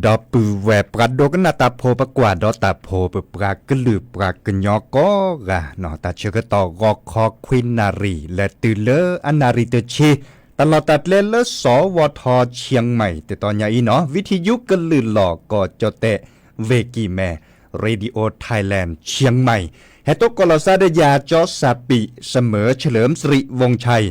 ဒီပုၢ်ဝဲၢ်ပှၤဒိကနၣ်တၢ်ဖိ ပကွၢ်ဒီးတၢ်ဖိ ပပှၤကလုာ်ပှၤကညီကိးဂၤနီၤ, တၢ်ဆၢကတီၢ်ဂီၤခီခွံနၣ်ရံၣ် လဲၤတုၤလၢအနၣ်ရံၣ်တဆံ, တၢ်လီၢ်တၢ်ကျဲလၢ สวท เชียงใหม่ တတီၤညါအံၤနီၤ, วิทยุกระเหรี่ยงหล่อ ก่อจอแตะ เวกีแม Radio Thailand เชียงใหม่ ဟဲတိကိးလီၤစၢ်ဒီးယၤ ကၠီစၢ်ပံး เสมอเฉลิมสิริวงศ์ชัย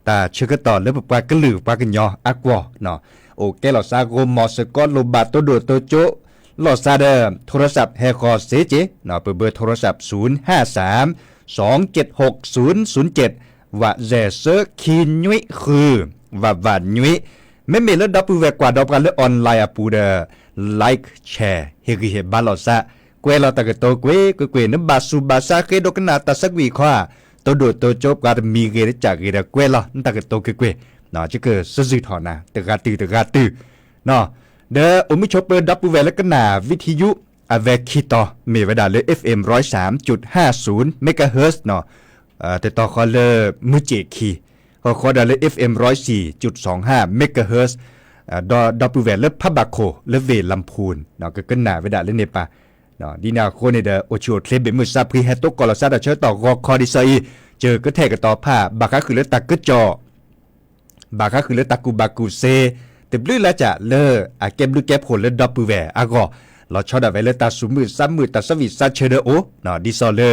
တၢ်ဆၢကတီၢ်လၢပပှၤကလုာ်ပှၤကညီအကွီၢ်နီၤ, အိၣ်ကဲလီၤစၢ်ဂီၢ်မီၤစ့ၢ်ကီး လိၣ်ဘၣ်တိၢ်ဒိၣ်တိၢ်ကၠိ လီၤစၢ်ဒီး โทรศัพท์ ဟဲဃီၤစ့ၢ်ကီးနီၤ, ပ เบอร์โทรศัพท์ ศูนย์ห้าสาม สองเจ็ดหก ศูนย์ศูนย์เจ็ด ဝးစဲးဆၢခံနွံဃု ဝးဝးနွံ, မ့မ့ၢ်လၢဒီပုၢ်ဝဲၢ်ကွၢ်ဒီးပှၤလၢ online အပူၤဒီး like share ဟ့ၣ်ဂံၢ်ဟ့ၣ်ဘါလီၤစၢ်, ကွဲးလီၤတၢ်ကတိၤကွ့ၢ်ကွ့ၢ်ကွ့ၢ်, နဘၣ်ဆူးဘၣ်ဆါဃ့ဒိကနၣ်တၢ်ဆၢကွံာ်ခီဧါ, တိၢ်ဒိၣ်တိၢ်ကၠိပှၤတမံၤဂ့ၤတကၠးဂ့ၤဒီးကွဲးလီၤနတၢ်ကတိၤကွ့ၢ်ကွ့ၢ်, ယကစၢၢ်စၢၢ်ထီၣ်နၤ တဂၤတုၤတဂၤတုၤ ဒီးအိၣ်မုာ်ဆိးပၢၤဒီပုၢ်ဝဲၢ်လၢကနၣ် วิทยุ အဝဲခံတီၤ မ့ၢ်ဝဲဒၣ်လၢ FM ร้อยสามจุดห้าศูนย์ megahertz နီၤ, တတီၤဃီလၢ မုၢ်စ့ၣ်ခံ, ဃီဃီဒီးလၢ FM ร้อยสี่จุดสองห้า megahertz ဒီးဒီပုၢ်ဝဲၢ်လၢဖးဘၣ်ခိၣ်လၢ เวรลำพูน ကကနၣ်ဝဲဒၣ်လၢန့ၣ်ပၢ်, ဒ်န့ၣ်အဃိန့ၣ်ဒီး အိၣ်ဆူၣ်အိၣ်ချ့ဘၣ်မုာ်စၢ်ဖှံ ဟဲတိကိးလီၤစၢ်တၢ်ဆၢကတီၢ်ဂီၤခီဒ်သိးအံၤ, ကကထဲၣ်ကတီၤဖး ဘၣ်ဃးဃုာ်လၢတၢ်ကစီၣ် ဘၣ်ဃးဃုာ်လၢတၢ်ကူၣ်ဘၣ်ကူၣ်စ့, တဘျုးလၢ်ကၢ်လၢအကဲဘျုးကဲဖှိၣ်လၢဒီပုၢ်ဝဲၢ်အဂီၢ်, လီၤဆီဒၣ်ဝဲလၢတၢ်သူၣ်မုာ်သးမုာ် တၢ်ဆၢဝံၣ်စးဆၢဒီးအိၣ်, ဒ်သိးလၢ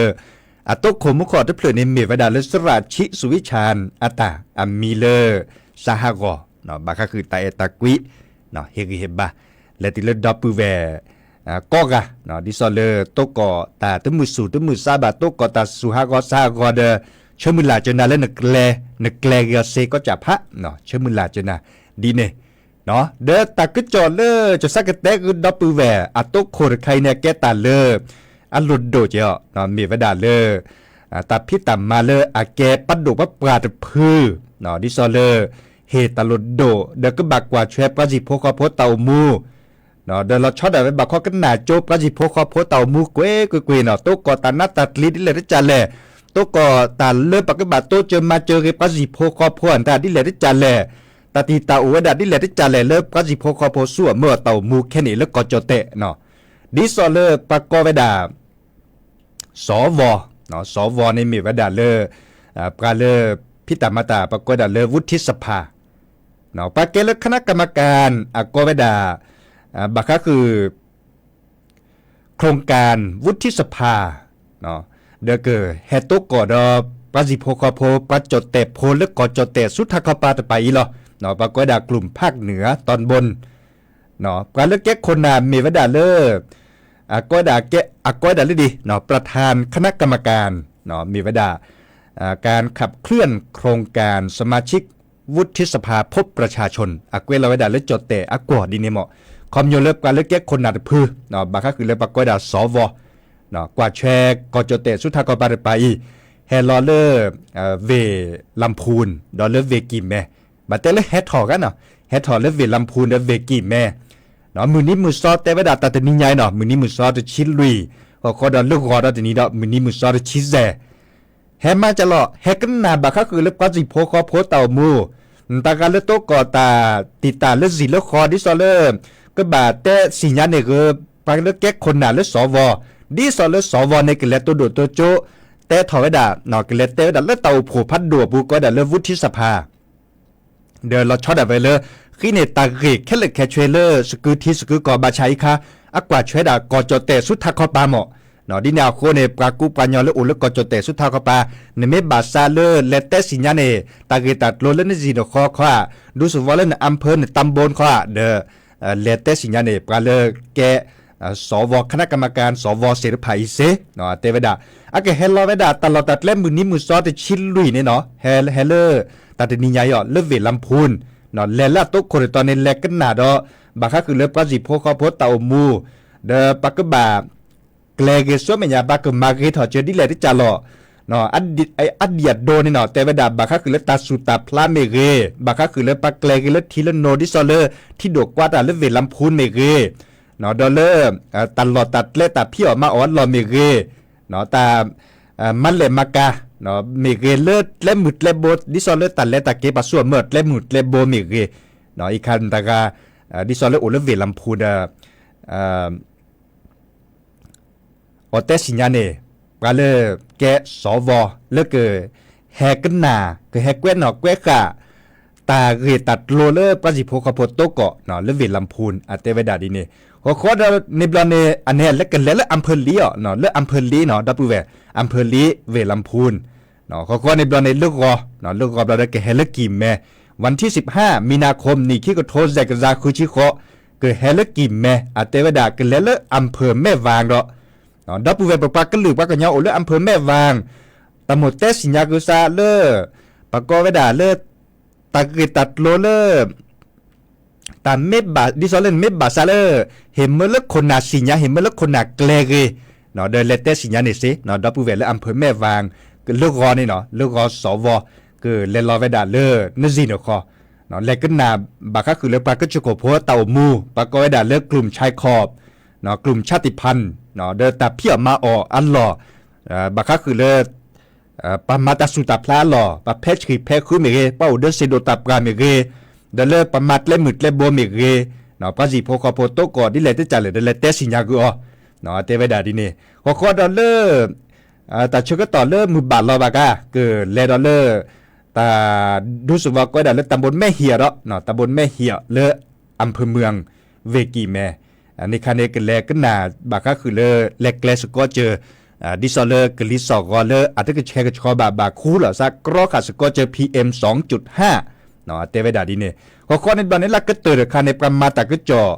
အတိခိၣ်မူခိၣ်တဖျၢၣ်န့ၣ်မ့ၢ်ဝဲဒၣ်လၢ สระชิสุวิชาญ အတၢ်အမံၤလၢ စးဟးဂီၤ ဘၣ်ဃးဃုာ်တၢ်အဲၣ်တၢ်ကွံ ဟ့ၣ်ဂံၢ်ဟ့ၣ်ဘါ လဲၤတုၤလၢဒီပုၢ်ဝဲၢ် ကိးဂၤ, ဒ်သိးလၢတိကိးတၢ်တမုာ်ဆူၣ်တမုာ်ဆါဘၣ် တိကိးတၢ်စူၤဟးဂီၤစးဟးဂီၤဒီး ဆၢမုၢ်လၢ်ကၢနၤလၢ နကျဲၤဂ့ၤအီၤစ့ၢ်ကီးကၠးဖး, ဆၢမုၢ်လၢ်ကၢနၤ ဒ်န့ၣ်, ဒီးတၢ်ကစီၣ်လၢကစၢ်ကတဲဃုာ်ဒီပုၢ်ဝဲၢ်အတိခိၣ်တခါအံၤန့ၣ် အကဲတၢ်လၢ အလိၣ်ဒိၣ်က့ၤအီၤ, မ့ၢ်ဝဲဒၣ်လၢ တၢ်ဖံးတၢ်မၤလၢအကဲပှၤဒိၣ်ပှၤပှၢ်တဖု, ဒ်သိးလၢ ဟ့ၣ်တၢ်လိၣ်ဒိၣ် ဒီးကဘၣ်ကွၢ်ထွဲပှၤစံၣ်ဖိဃီဖိတၢ်အိၣ်မူ, ဒီးလီၤဆီဒၣ်ဝဲဘၣ်ခီကနၣ်ကၠိပှၤစံၣ်ဖိဃီဖိတၢ်အိၣ်မူကွ့ၢ်ကွ့ၢ်ကွ့ၢ်နီၤ, တိကိးတၢ်နးတၢ်ကျံၤဒ်လဲၣ်တကၠးလဲၣ်, တိကိးတၢ်လၢပကဘၣ်တိစၢၤမၤစၢၤဂ့ၤပှၤစံၣ်ဖိဃီဖိအတၢ်ဒ်လဲၣ်တကၠးလဲၣ်, တၢ်တံာ်တာ်အိၣ်ဝဲဒၣ်ဒ်လဲၣ်တကၠးလဲၣ်လၢပှၤစံၣ်ဖိဃီဖိဆူအမၢၢ်အတၢ်အိၣ်မူခဲန့ၣ်လၢကီၢ်ကၠီၣ်တဲၣ်နီၤ, ဒ်သိးလၢပှၤကိးဝဲဒၣ် สว, စဝ န့ၣ်မ့ၢ်ဝဲဒၣ်လၢ ပှၤလၢ ဖံးတၢ်မၤတၢ် ပှၤကိးဝဲဒၣ်လၢ วุฒิสภา, ပှၤကဲလၢ คณะกรรมการ အကိးဝဲဒၣ် ဘၣ်ဃးဃုာ် โครงการวุฒิสภา ဒီးကဟဲတိကိးဒီး ပှၤစံၣ်ဖိဃီဖိ ပှၤကၠီၣ်တဲၣ်ဖိလၢကီၢ်ကၠီၣ်တဲၣ်ဆူထးခီပၤတပၤအံၤလီၤ. ပှၤကိးဝဲဒၣ် กลุ่มภาคเหนือตอนบน ပှၤလၢကဲခိၣ်နၢ်မ့ၢ်ဝဲဒၣ်လၢ အကိးဝဲဒၣ်လၢဒ် ประธานคณะกรรมการ မ့ၢ်ဝဲဒၣ် การขับเคลื่อนโครงการสมาชิกวุฒิสภาพบประชาชน အကွဲးလီၤဝဲဒၣ်လၢကၠီၣ်တဲၣ်အကွီၢ်ဒ်န့ၣ်မ့ၢ် ခီပညီလၢပှၤလၢကဲခိၣ်နၢ်တဖု ဘၣ်ဃးဃုာ်လၢပှၤကိးဝဲဒၣ် สว ကွၢ်ထွဲကီၢ်ကၠီၣ်တဲၣ်ဆူထးခီပၤတပၤအံၤ ဟဲလီၤလၢ ဝ့ၢ်လၤဖူၣ် ဒီးလၢဝ့ၢ်ကံၢ်မဲ ဘၣ်တဲလၢဟဲထီၣ်ဂၤနီၤ, ဟဲထီၣ်လၢဝ့ၢ်လၤဖူၣ်ဒီးဝ့ၢ်ကံၢ်မဲ မုၢ်နံၤမုၢ်သီတဲဝဲဒၣ်တၢ်တနံၤညါအံၤနီၤ, မုၢ်နံၤမုၢ်သီတဆံလွံၢ်, ဃီဃီဒီးလၢဂီၤဒီးတနံၤဒီး မုၢ်နံၤမုၢ်သီတဆံယဲၢ် ဟဲမၤကၢ်လီၤ ဟဲကနၣ်ဘၣ်ဃးဃုာ်လၢပှၤစံၣ်ဖိဃီဖိတၢ်အိၣ်မူ, တၢ်ဂၤလၢတိကိးတၢ်တံာ်တာ်လၢစံၣ်လၢဃီ ဒ်သိးလၢ ကဘၣ်တဲသ့ၣ်ညါန့ၣ်ဂ့ၤ ပှၤလၢကဲခိၣ်နၢ်လၢ สว, ဒ်သိးလၢ สว န့ၣ် ကလဲၤတိၢ်ဒိၣ်တိၢ်ကၠိ တဲထီၣ်ဝဲဒၣ် ကလဲၤတဲဝဲဒၣ်လၢတၢ်အိၣ်ဖှိၣ်ဖးဒိၣ်အပူၤ ကိးဝဲဒၣ်လၢ วุฒิสภา ဒီးလီၤဆီဒၣ်ဝဲလၢ ဃ့န့ၢ်တၢ်ဂ့ၢ်ခဲလၢာ်ခဲဆ့လၢစကုထံစကုကီၢ်ဘၣ်ဆၣ်အံၤခါ အကွၢ်ထွဲဒၣ်ကီၢ်ကၠီၣ်တဲၣ်ဆူထးခီပၤမ့ၢ်, ဒ်န့ၣ်အဃိန့ၣ် ပှၤကူပှၤကညီလၢအိၣ်လၢကီၢ်ကၠီၣ်တဲၣ်ဆူထးခီပၤ နမ့ၢ်ဘၣ်သးလၢလဲၤတဲသ့ၣ်ညါန့ၣ် တၢ်ဂ့ၢ်တၢ်ကျိၤလၢနစံၣ်နဃီခီဧါ, ဒူသဝီလၢန อำเภอ န ตำบล ခီဧါ ဒီး လဲၤတဲသ့ၣ်ညါန့ၣ် ပှၤလၢကဲ สว คณะกรรมการ สว သ့ၣ်တဖၣ်အံၤစ့ၢ် တဲဝဲဒၣ် အကဟဲလီၤဝဲဒၣ်တၢ်လီၢ်တၢ်ကျဲမုၢ်နံၤမုၢ်သီတဆံလွံၢ်န့ၣ်နီၤ, ဟဲလၢ တၢ်တနံၤညါအံၤအီၤ လၢဝ့ၢ်လၤဖူၣ် လဲၤလၢအတိခိၣ်တတီၤန့ၣ် လဲၤကနၣ်ဒီး ဘၣ်ဃးဃုာ်လၢပှၤစံၣ်ဖိဃီဖိတၢ်အိၣ်မူ ဒီးပကဘၣ် ကျဲၤဂ့ၤဆူမဲာ်ညါ ပှၤကမၤဂ့ၤထီၣ်စၢၤဒ်လဲၣ်တကၢ်လီၤ. အဒံၣ်အဒိန့ၣ်နီၤ တဲဝဲဒၣ် ဘၣ်ဃးဃုာ်လၢတၢ်စူၢ်တၢ်ဖျါမ့ၢ်ဂ့ၤ, ဘၣ်ဃးဃုာ်လၢပှၤကျဲၤဂ့ၤလၢထံလၢနိ ဒ်သိးလၢ ထံဒိၣ်ကွၢ်တၢ်လၢဝ့ၢ်လၤဖူၣ်မ့ၢ်ဂ့ၤ, ဒီးလၢ တၢ်လီၢ်တၢ်ကျဲတၢ်ဖံးအီၣ်မၤအီၣ်အလီၢ်မ့ၢ်ဂ့ၤ, တၢ် မၤလဲၢ်မၤကၤ မ့ၢ်ဂ့ၤလၢကျဲမုၢ်ကျဲဘိ ဒ်သိးလၢတၢ်လဲၤတၢ်က့ၤပာ်ဆူၣ်အမၢၢ်ကျဲမုၢ်ကျဲဘိမ့ၢ်ဂ့ၤ, အံၤခါတဂၤ ဒ်သိးလၢအိၣ်လၢဝ့ၢ်လီဖူဒီး အီၤတဲစံၣ်ညါန့ၣ် ပှၤလၢကဲစီၤဝီ လၢကဟဲကနၣ် ကဟဲကွဲနီၣ်ကွဲဃာ် တၢ်ဂ့ၢ်တၢ်ကျိၤလၢပှၤစံၣ်ဖိဃီဖိသကိး လၢဝ့ၢ်လီဖူ အတဲဝဲဒၣ်ဒ်န့ၣ် ဃီဃီဒီးန့ၣ်ဘျီန့ၣ် အန့ၣ်လၢကလဲၤလၢအမ်ဖၢၣ်လံအီၤ လၢအမ်ဖၢၣ်လံနီၤ ဒီပုၢ်ဝဲၢ် အမ်ဖၢၣ်လံ ဝ့ၢ်လီဖူ ဃီဃီန့ၣ်ဘျီန့ၣ် လၢဂီၤ လၢဂီၤဘျီဒီးကဟဲလၢကံၢ်မဲ ဝၣ်ထံစံးဖး မံနၤခိၣ် နံၣ်ခံကထိစဲးကယၤဃုဆံဃိး ကဟဲလၢကံၢ်မဲ အတဲဝဲဒၣ်ကလဲၤလၢအမ်ဖၢၣ်မဲၢ်ဝၣ်ဒီး ဒီပုၢ်ဝဲၢ်ပပှၤကလုာ်ပှၤကညီအိၣ်လၢအမ်ဖၢၣ်မဲၢ်ဝၣ် တၢ်မိၣ်တဲစံၣ်ညါက့ၤစးလၢ ပကိးဝဲဒၣ်လၢ တၢ်ဂ့ၢ်တၢ်ကျိၤလၢ တၢ်မ့ၢ်ဘၣ် ဒ်သိးလၢနမ့ၢ်ဘၣ်စးလၢ ဟ့ၣ်မၢလၢခိၣ်နၢ်စံၣ်ညါ ဟ့ၣ်မၢလၢခိၣ်နၢ်ကျဲဂ့ၤ ဒီးလဲၤတဲစံၣ်ညါန့ၣ်စ့ၢ် ဒီပုၢ်ဝဲၢ်လၢအမ်ဖၢၣ်မဲၢ်ဝၣ် လၢဂီၤန့ၣ်နီၤ လၢဂီၤစီၤဝီ ကလဲၤလီၤဝဲဒၣ်လၢနစံၣ်နခီ လဲၤကနၣ်ဘၣ်ဃးဃုာ်လၢပှၤကစၢၢ်ခိၣ်ဖိတၢ်အိၣ်မူ ပှၤကိးဝဲဒၣ်လၢ กลุ่มชายขอบ กลุ่มชาติพันธุ์ ဒီးတၢ်ဖံးအီၣ်မၤအီၣ်အလီၢ် ဘၣ်ဃးဃုာ်လၢ ပှၤမၤတၢ်စူၢ်တၢ်ဖျါအလီၢ် ပှၤဖဲဆှံဖဲဃုမ့ၢ်ဂ့ၤ ပှၤအိၣ်ဒီးစ့ၢ်ဒိၣ်တၢ်ပှၢ်မ့ၢ်ဂ့ၤ ဒီးလၢပှၤမၤကျဲမုၢ်ကျဲဘိမ့ၢ်ဂ့ၤ ပှၤစံၣ်ဖိဃီဖိသကိးဒ်လဲၣ်တကးလဲၣ် ဒီးလဲၤတဲစံၣ်ညါက့ၤအီၤ အတဲဝဲဒၣ်ဒ်န့ၣ် ဃီဃီဒီးလၢ တၢ်ဆၢကတီၢ်လၢမုၢ်ဘၣ်လီၤဘၣ်ကါ ကလဲၤဒီးလၢ တၢ်ဒူသဝီကိးဝဲဒၣ်လၢ ตำบลแม่เหียะ ဒီး ตำบลแม่เหียะ လၢ อำเภอเมือง ဝ့ၢ်ကံၢ်မဲ န့ၣ်ခါန့ၣ် ကလဲၤကနၣ်ဘၣ်ဃးဃုာ်လၢ လဲၤကျဲစ့ၢ်ကီးစၢၤ ဒ်သိးလၢကလံၤစိးဂီၤလၢအတကဆှဲကဆှီဘၣ် ဘၣ်ခူလီၤစး ကြီဃာ်စ့ၢ်ကီးစၢၤ พีเอ็มสองจุดห้า တဲဝဲဒၣ်ဒ်န့ၣ် ဃီဃီန့ၣ်ဘျီန့ၣ် လၢကတၢၢ်တခါန့ၣ် ပှၤမၤတၢ်ကစီၣ်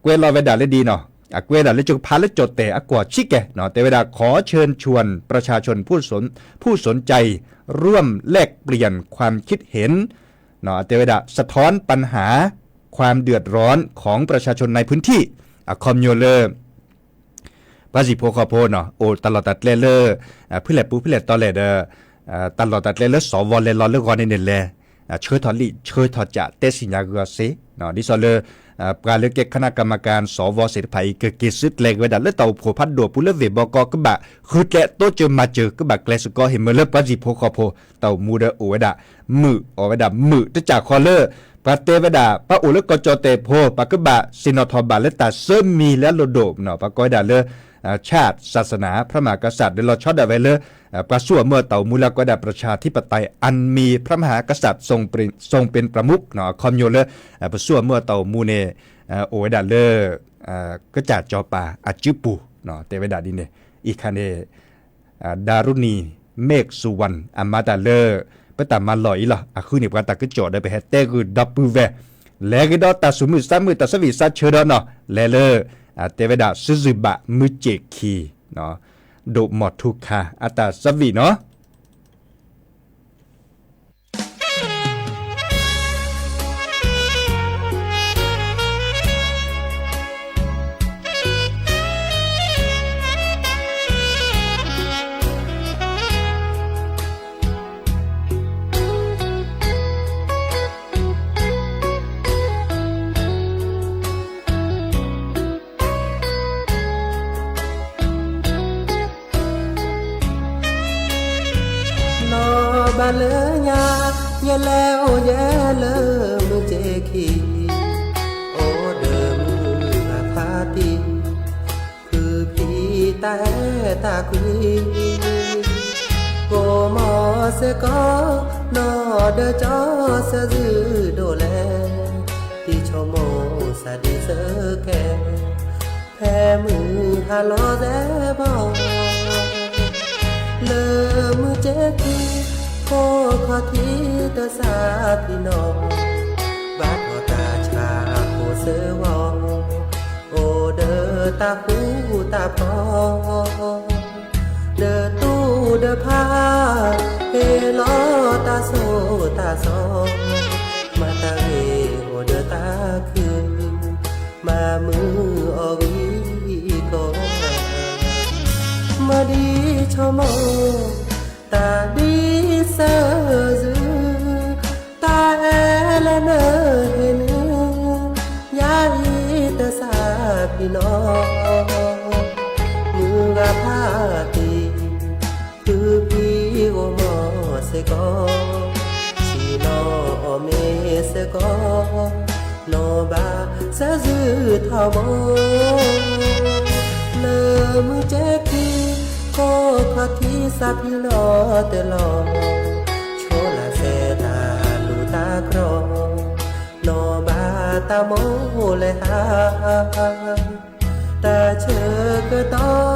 ကွဲးလီၤဝဲဒၣ်လၢဒ်နီၤ အကွဲးဒၣ်လၢကဖးလၢကၠီၣ်တဲၣ် အကွီၢ်ဆံးကဲ တဲဝဲဒၣ် ขอเชิญชวนประชาชนผู้สนใจร่วมแลกเปลี่ยนความคิดเห็น တဲဝဲဒၣ် สะท้อนปัญหาความเดือดร้อนของประชาชนในพื้นที่ အခီပညီလၢ ပှၤစံၣ်ဖိဃီဖိနီၤ အိၣ်တၢ်လီၢ်တၢ်ကျဲလၢ ဖုလဲၣ်ပူၤဖုလဲၣ်တီလဲၣ်ဒီး တၢ်လီၢ်တၢ်ကျဲလၢစီၤဝီလဲၤလီၤလၢဂီၤန့ၣ်န့ၣ်လဲၤ ဆၢထီၣ်လံာ်ဆၢထီၣ်ကးတဲစံၣ်ညါဂ့ၤအီၤစ့ၢ် ဒ်သိးလၢ ပှၤလၢကဲ คณะกรรมการ စီၤဝီသ့ၣ်တဖၣ်အံၤ ကက့ၤစုကျဲၤက့ၤဝဲဒၣ်လၢတၢ်အိၣ်ဖှိၣ်ဖးဒိၣ်ပူၤလၢဝ့ၢ်ဘီကီကဘၣ် ဃုကျဲအတိစၢၤမၤစၢၤ ကဘၣ်ကျဲစ့ၢ်ကီး ဟ့ၣ်မၢလၢပှၤစံၣ်ဖိဃီဖိ တၢ်အိၣ်မူဒီးအိၣ်ဝဲဒၣ် မုာ်အီၣ်ဝဲဒၣ်မုာ်တကးဃီလၢ ပှၤတဲဝဲဒၣ် ပှၤအိၣ်လၢကီၢ်ကၠီၣ်တဲၣ်ဖိ ပှၤကဘၣ်သ့ၣ်နီၣ်ထီၣ်ဘၣ်လၢတၢ်ဆၢမံၤလၢအလိၣ်ဒိၣ် ပှၤကိးဝဲဒၣ်လၢ ชาติ ศาสนา พระมหากษัตริย์ ဒီးလီၤဆီဒၣ်ဝဲလၢ ပှၤစိာ်အမၢတၢ်အိၣ်မူလၢအကိးဝဲဒၣ် ประชาธิปไตย อันมีพระมหากษัตริย์ทรงเป็นประมุข အခီပညီလၢ ပစိာ်အမၢတၢ်အိၣ်မူန့ၣ် အိၣ်ဝဲဒၣ်လၢ ကစၢ်စီၤပၤအစုပူၤ တဲဝဲဒၣ်ဒ်န့ၣ် အံၤခါန့ၣ် Daruni Meksuwan အမၤတၢ်လၢ ပတၢ်မၤလီၢ်အံၤလီၤ. အဃုန့ၢ်ပှၤတၢ်ကစီၣ်ဒီးပဟဲတဲဂုာ်ဒီပုၢ်ဝဲၢ် လဲၤက့ၤဒီးတၢ်သူၣ်မုာ်သးမုာ်တၢ်သးဝံၣ်သးဆၢဒီးနီၤ လဲၤလၢ တဲဝဲဒၣ် စုစုဘၣ် မုၢ်စ့ၣ်ခံ ဒိၣ်မီၢ်ထူခါ အတၢ်သးဝံၣ်နီၤ လီၤဘၣ်လၢညါ ယလဲၤအိၣ်ယဲလၢမုၢ်စ့ၣ်ခံ အိၣ်ဒီးမုၢ်ဂၤဖးတံၢ် ဖုဖံတၢ်အဲၣ်တၢ်ကွံ ကိးမီၤစ့ၢ်ကီး နီၢ်ဒီးကၠီဆၢဇုဒိၣ်လဲၣ် တံၤဆိကမိၣ်စၢ်ဒံးစၢကဲ ဖဲမုၢ်ဟါလီၤစဲဘီ လၢမုၢ်စ့ၣ်ခံ ဖိခီၣ်ထံးတစးဖံးနီၣ် ဘၣ်ထီၣ်တၢ်ဆါဖိစၢဝီ အိၣ်ဒီးတၢ်ဃူတၢ်ဖိး ဒီးတူၢ်ဒီးဖး ဟ့ၣ်လီၤတၢ်ဆိၣ်တၢ်ဆီ မၤတၢ်ဂ့ၢ်အိၣ်ဒီးတၢ်ခု မၤမုာ်အီၤဂံၢ်ကီ မၤဒ်ဆိကမိၣ် တၢ်ဒ်ဆၢဇု တၢ်အဲၣ်လၢနဟ့ၣ်နုာ် ယၤအံၤတစးဖံးနီၣ် မုၢ်ဂၤဖးတံၢ် ဖုဖံဂီၤမီၤစ့ၢ်ကီး ဆံးလီၤအီၣ်မ့ၤစ့ၢ်ကီး နီၢ်ဘၣ်စၢၤစုထီဘိ လၢမုၢ်ကဲခံ ကိးခီၣ်ထံးစးဖံလီၤတလီၤ, ဆိလၢစဲတၢ်လူၢ်တၢ်ကြီ, နီၢ်ဘၣ်တၢ်မိၣ်လဲၤဟး တၢ်ဆၢကတီၢ်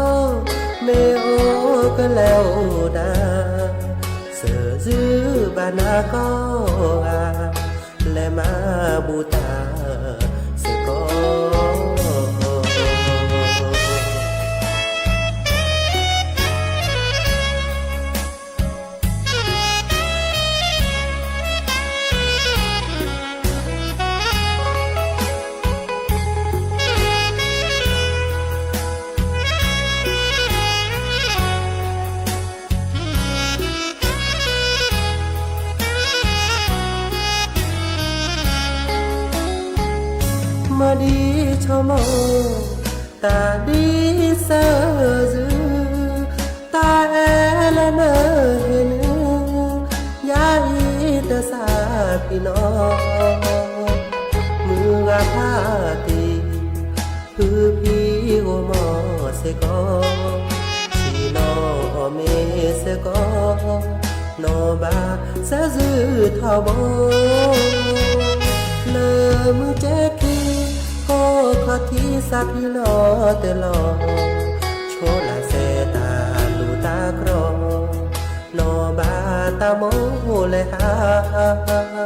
မ့ၢ်အိၣ်ကလဲၤအိၣ်ဒၣ်, စၢၤစုဘၣ်နၤကိးဂၤ လဲၤမၤဘူၣ်တၢ်စ့ၢ်ကီး. မ့ၢ်ဒ်ဆိကမိၣ် တၢ်ဒ်စၢၤစု တၢ်အဲၣ်လၢနဟ့ၣ်နုာ် ယၤအံၤတစးဖံနီၤ, မုၢ်ဂၤဖးတံၢ် ဖုဖံဂီၢ်မီၢ်စ့ၢ်ကီး, ဆ့ၣ်နီၤအီၣ်မ့ၤစ့ၢ်ကီး, နီၢ်ဘၣ်စၢၤစုထီဘိ လၢမုၢ်ကဲခံ ကိးခီၣ်ထံးစးဖံလီၤတလီၤ, ဆိလၢစဲတၢ်လူၢ်တၢ်ကြီ, နီၢ်ဘၣ်တၢ်မိၣ်လဲၤဟး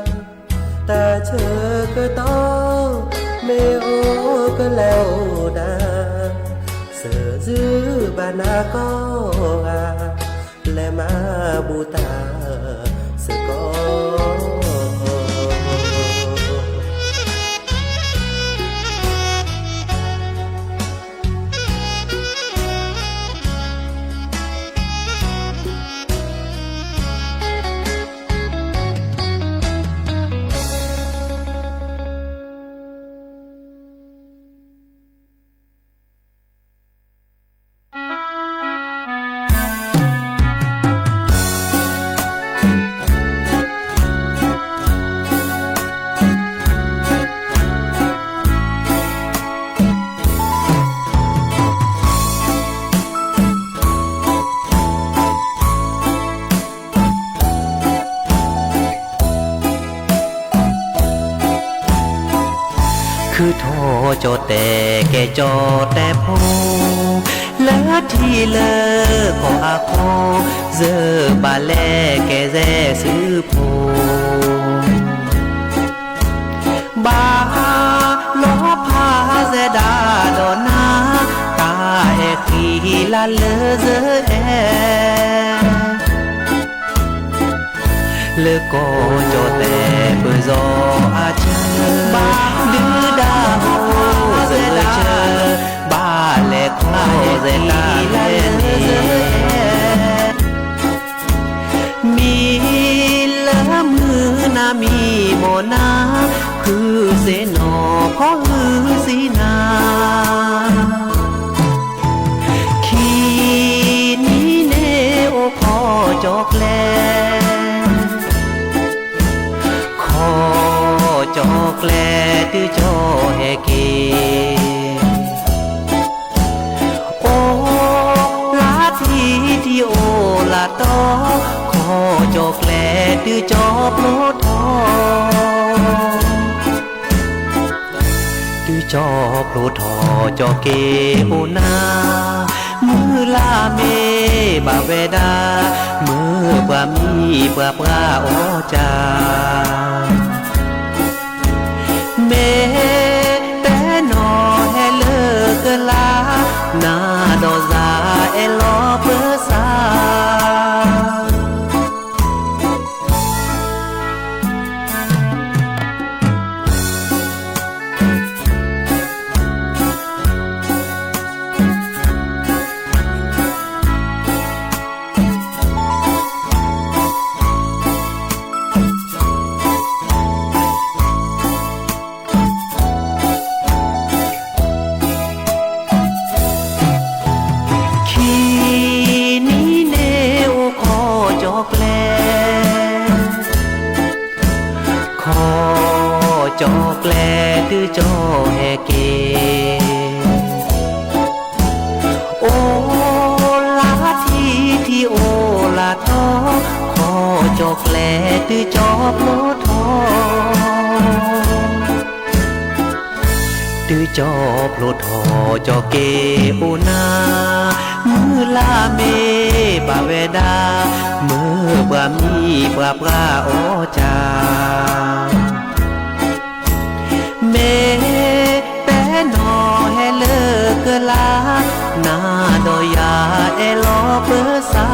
တၢ်ဆၢကတီၢ် မ့ၢ်အိၣ်ကလဲၤအိၣ်ဒၣ်, စၢၤစုဘၣ်နၤကိးဂၤ လဲၤမၤဘူၣ်တၢ်စ့ၢ်ကီး. ခုၣ်ထီၣ်ကၠီၣ်တဲၣ်ကဲကၠီၣ်တဲၣ်ဖိ, လၢထံလၢကီၢ်အဃိ, ယဘၣ်လဲၤကဲယဲၢ်စုဖိ, ဘၣ်လီၤဖးယဲၢ်ဒၣ်ဒီးနၤ, တၢ်အဲၣ်ဃံလၤလၢယအဲၣ် လၢကီၢ်ကၠီၣ်တဲၣ်ပၢၢ်စီၤအဆၢ, ဘၣ်ဒုးဒၣ်အိၣ်ယဲၢ်ဆၢ, ဘၣ်လဲၤခီယဲၢ်တၢ်လၢန့ၣ်, မံၤလၢမုၢ်နၤမံၤမိၢ်နၤ, ဃုစ့ၢ်နီၤခီဃုစ့ၢ်နၤ ခံနံၤန့ၣ်အိၣ်ခီၣ်ကၠီၣ်ကျဲ, ခီၣ်ကၠီၣ်ကျဲတုၤကၠီၣ်ဟဲက့ၤ, အိၣ်လၢထံထံအိၣ်လၢတီ, ခီၣ်ကၠီၣ်ကျဲတုၤကၠီၣ်ဖျိထီၣ် တုၤကၠီၣ်ဖျိထီၣ်ကၠီၣ်က့ၤအိၣ်နၤ, မုၢ်လၢ်မ့ၢ်ဘၣ်ဝဲဒၣ်, မုၢ်ပှၤမံပှၤပှၢ်အီၣ်ကၢ်, မ့ၢ်တဲနီၤဟဲလၢကလါ, နၤဒီးယၤအဲၣ်လီၤပၢၤစၢ်. ကၠီၣ်ကျဲတုၤကၠီၣ်ဟဲက့ၤ, အိၣ်လၢထံထံအိၣ်လၢထီ, ခီကၠီၣ်ကျဲတုၤကၠီၣ်ဖျိထီ, တုၤကၠီၣ်ဖျိထီ ကၠီၣ်က့ၤအိၣ်နၤ, မုၢ်လၢ်မ့ၢ်ဘၣ်ဝဲဒၣ်, မုၢ်ပှၤမံပှၤပှၢ်အီၣ်ကၢ် မ့ၢ်ပဲနီၢ်ဟဲလၢကလါ, နၤဒီးယၤအဲၣ်လီၤပၢၤစါ,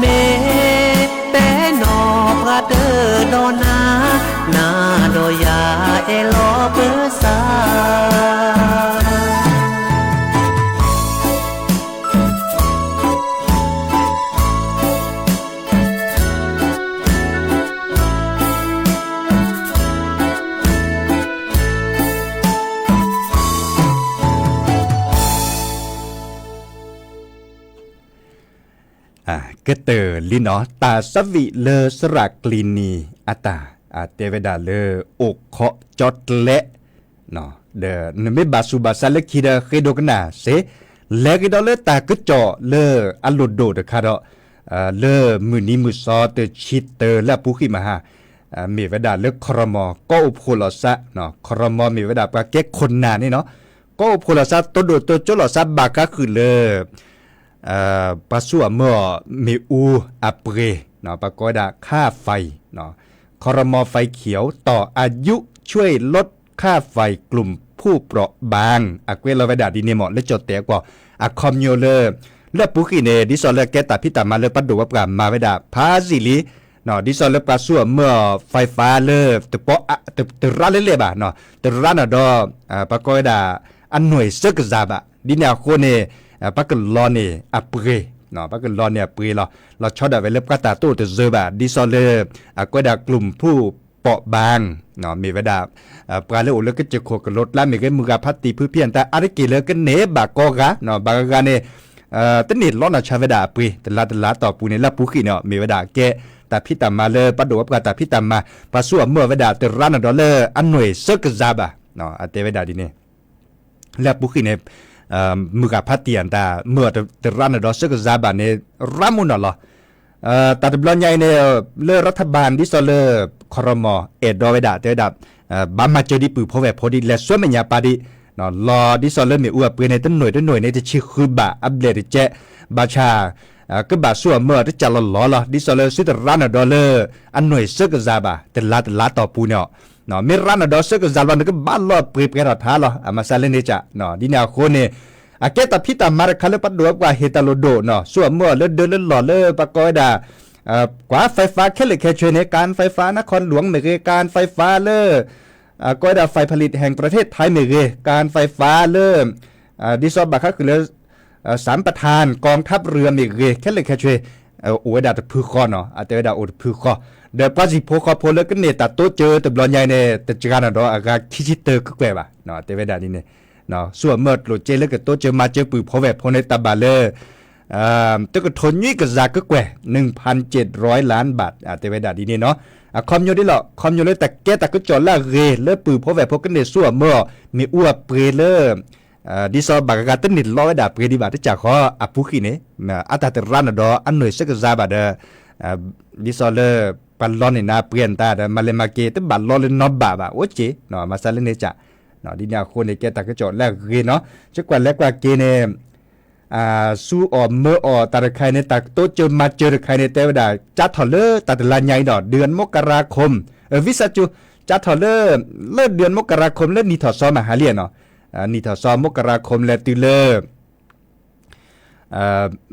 မ့ၢ်ပဲနီၢ်ပှၤတဒီးနၤ, နၤဒီးယၤအဲၣ်လီၤပၢၤစါ. ကတၢၢ်လံနီၤ တၢ်သးဝံၣ်လၢသရၣ်ကျံၤနံၤအတၢ် တဲဝဲဒၣ်လၢ အိၣ်ခိးကၠီၣ်ကျဲ ဒီးနမ့ၢ်ဘၣ်ဆူးဘၣ်ဆါလၢခံဒီးဃ့ဒိကနၣ်စ့ၢ်, လဲၤကဒီးလၢတၢ်ကစီၣ်လၢအလိၣ်ဒိၣ်တခါဒီး လၢမုၢ်နံၤမုၢ်သီတဆံတၢလၢအပူၤဃံးမဟါ မ့ၢ်ဝဲဒၣ်လၢခီၣ်ရမီၤ ကီၢ်အိၣ်ဖှိၣ်လီၤစါ, ခီၣ်ရမီၤမ့ၢ်ဝဲဒၣ်ပှၤကဲခိၣ်နၢ်န့ၣ်နီၤ, ကီၢ်အိၣ်ဖှိၣ်လီၤစါ တိဒိၣ်တိကၠိလီၤစါဘၣ်ဃးဃုာ်လၢ ပှၤဆူၣ်အမၢအီၤမ့ၣ်အူအပှ့ၤ, ပှၤကိးဝဲဒၣ် ค่าไฟ, ခီၣ်ရမီၤ ไฟเขียว ต่ออายุช่วยลดค่าไฟกลุ่มผู้เปราะบาง အကွဲးလီၤဝဲဒၣ်ဒ်န့ၣ်မ့ၢ် လၢကၠီၣ်တဲာ်အကွီၢ် အခီပညီလၢ လၢအပူၤဃံးန့ၣ် ဒ်သိးလၢကဲတၢ်ဖံးတၢ်မၤလၢပှၤဒိၣ်ဝဲပှၤမၤဝဲဒၣ် ဖးစံးလံ ဒ်သိးလၢပှၤဆူၣ်အမၢအီၤ ไฟฟ้า လၢ တရါလၢလဲၣ်ဘၣ်, တရါန့ၣ်ဒီး ပှၤကိးဝဲဒၣ် အနွံၣ်စၢကစၢ်ဘၣ်, ဒ်န့ၣ်အဃိန့ၣ် ပှၤကလီန့ၢ်အပှ့ၤ, ပှၤကလီန့ၢ်အပှ့ၤလီၤ. လီၤဆီဒၣ်ဝဲလၢပှၤတၢ်တအိၣ်တစၢၤဘၣ် ဒ်သိးလၢ အကွဲးဒၣ် กลุ่มผู้เปราะบาง မ့ၢ်ဝဲဒၣ် ပှၤလၢအိၣ်လၢကစၢၢ်ခိၣ်ကလိၤကျါမ့ၢ်ဂ့ၤ မုၢ်ဂၤဖးတံၢ်ဖုဖံအတၢ် အါတက့ၢ်လၢကန့ၢ်ဘၣ်ကိးဂၤ, ဘၣ်ဂၤဂၤန့ၣ် တန့ၢ်လီနၤဆါဝဲဒၣ်အပှ့ၤ တလါတလါတီၢ်ပူၤန့ၣ် လၢအပူၤဃံးန့ၣ် မ့ၢ်ဝဲဒၣ်ကဲ တၢ်ဖံးတၢ်မၤလၢပှၤဒိၣ်ဝဲပှၤတၢ်ဖံးတၢ်မၤ, ပှၤဆူၣ်အမၢအီၤဝဲဒၣ် တရါန့ၣ်ဒီးလၢအနွံၣ်စၢကစၢ်ဘၣ်, အတဲဝဲဒၣ်ဒ်န့ၣ် လၢအပူၤဃံးန့ၣ် မုၢ်ဂၤဖးတံၢ်အတၢ် မၢအီၤတရါန့ၣ်ဒီးစၢကစၢ်ဘၣ်န့ၣ် ရါမူနီၢ်လီၤ. တၢ်တဘျီညါအံၤန့ၣ် လၢ รัฐบาล ဒ်သိးလၢ ခီၣ်ရမီၤ အဲၣ်ဒိးဝဲဒၣ် တဲဝဲဒၣ် ဘၣ်မၤစၢၤဒ်ပုၢ်ဖိဝဲၢ်ဖိဒ် လဲၤဆှၢမဲာ်ညါပၢ်ဒ် လီၤဒ်သိးလၢမ့ၣ်အူအပှ့ၤန့ၣ် တနွံၣ်တနွံၣ်န့ၣ် တဆံဃုဘၣ်အဘျဲၣ်တကဲး, ဘၣ်ဆၣ် ကဘၣ်ဆူၣ်အမၢအီၤတကးလီၤလီၤလီၤ ဒ်သိးလၢသုတရါန့ၣ်ဒီးလၢ အနွံၣ်စၢကစၢ်ဘၣ် တလါတလါတီၢ်ပူၤန့ၣ် မ့ၢ်ရါန့ၣ်ဒီးစၢကစၢ်လီၤ နကဘၣ်လီၢ်ပှ့ၤပှဲၤထီၣ်ထါလီၤ အမၤစၢၤလၢန့ၣ်ကး, ဒ်န့ၣ်အဃိန့ၣ် အကဲတၢ်ဖံးတၢ်မၤတခါလၢပှၤဒိၣ်ဝဲပှၤဟ့ၣ်တၢ်လိၣ်ဒိၣ်နီၤ ဆူၣ်အမၢအီၤလၢဒၢလၢလီၢ်လၢပှၤကိးဝဲဒၣ် ကွၢ် ไฟฟ้า ခဲလၢာ်ခဲဆ့န့ၣ် การไฟฟ้านครหลวง မ့ၢ်ဂ့ၤ การไฟฟ้า လၢ ကိးဝဲဒၣ် ฝ่ายผลิตแห่งประเทศไทย မ့ၢ်ဂ့ၤ การไฟฟ้า လၢ ဒ်သိးဘၣ်ဃးဃုာ်လၢ สัมปทานกองทัพเรือ မ့ၢ်ဂ့ၤ ခဲလၢာ်ခဲဆ့ အိၣ်ဝဲဒၣ်တဖုဃီနီၤ အတဲဝဲဒၣ်အိၣ်တဖုဃီ, ဒီးပှၤစံၣ်ဖိဃီဖိလၢကန့ၢ်တၢ်တိစၢၤတဘျီညါအံၤန့ၣ် တစှၤန့ၣ်ဒီးအဂၤခံဆံတၢကကွဲၢ်ဘၣ် တဲဝဲဒၣ်ဒ်န့ၣ် ဆူၣ်အမၢအီၤကျိၣ်စ့လၢကတိစၢၤမၤစၢၤပုၢ်ဖိဝဲၢ်ဖိန့ၣ် တၢ်ဘၣ်လၢ တကထိနွံကစၢ်ကကွဲၢ် หนึ่งพันเจ็ดร้อยล้านบาท တဲဝဲဒၣ်ဒ်န့ၣ်နီၤ, အခီပညီဒ်လီၤ ခီပညီလၢတၢ်ကဲတၢ်ကစီၣ်လၢအဂ့ၤ လၢပုၢ်ဖိဝဲၢ်ဖိကန့ၢ်ဆူၣ်အမၢအီၤ မ့ၣ်အူအပှ့ၤလၢ ဒ်သိးဘၣ်ဂၤဂၤတန့ၢ်လီဝဲဒၣ်ပှ့ၤဒံးဘၣ်တကးဃီ အပူၤဃံးန့ၣ် အတၢ်တရါန့ၣ်ဒီးအနွံၣ်စၢကစၢ်ဘၣ်ဒီး ဒ်သိးလၢ ပှၤလီန့ၢ်နၤပှ့ၤအတၢ်ဒီး မၤလဲၤမၤက့ၤ တဘၣ်လီလၢနီဘၣ်ဘၣ် အိၣ်က့ၤ မၤစၢၤလၢန့ၣ်ကး ဒ်န့ၣ်အဃိန့ၣ် ကဲတၢ်ကစီၣ်လၢအဂ့ၤနီၤ, ကကွၢ်လဲၤကွၢ်က့ၤန့ၣ် ဆူၣ်အီၣ်မၢအီၣ်တၢ်တခါအံၤန့ၣ် တၢ်တိစၢၤမၤစၢၤတခါအံၤန့ၣ် တဲဝဲဒၣ် ကၢ်ထီၣ်လၢတၢ်တလါညါအံၤဒီး เดือนมกราคม ဝံသးစူၤ ကၢ်ထီၣ်လၢ လၢ เดือนมกราคม လၢနံၣ်ထီၣ်စီမဟါလံနီၤ, နံၣ်ထီၣ်စီ มกราคม လဲၤတုၤလၢ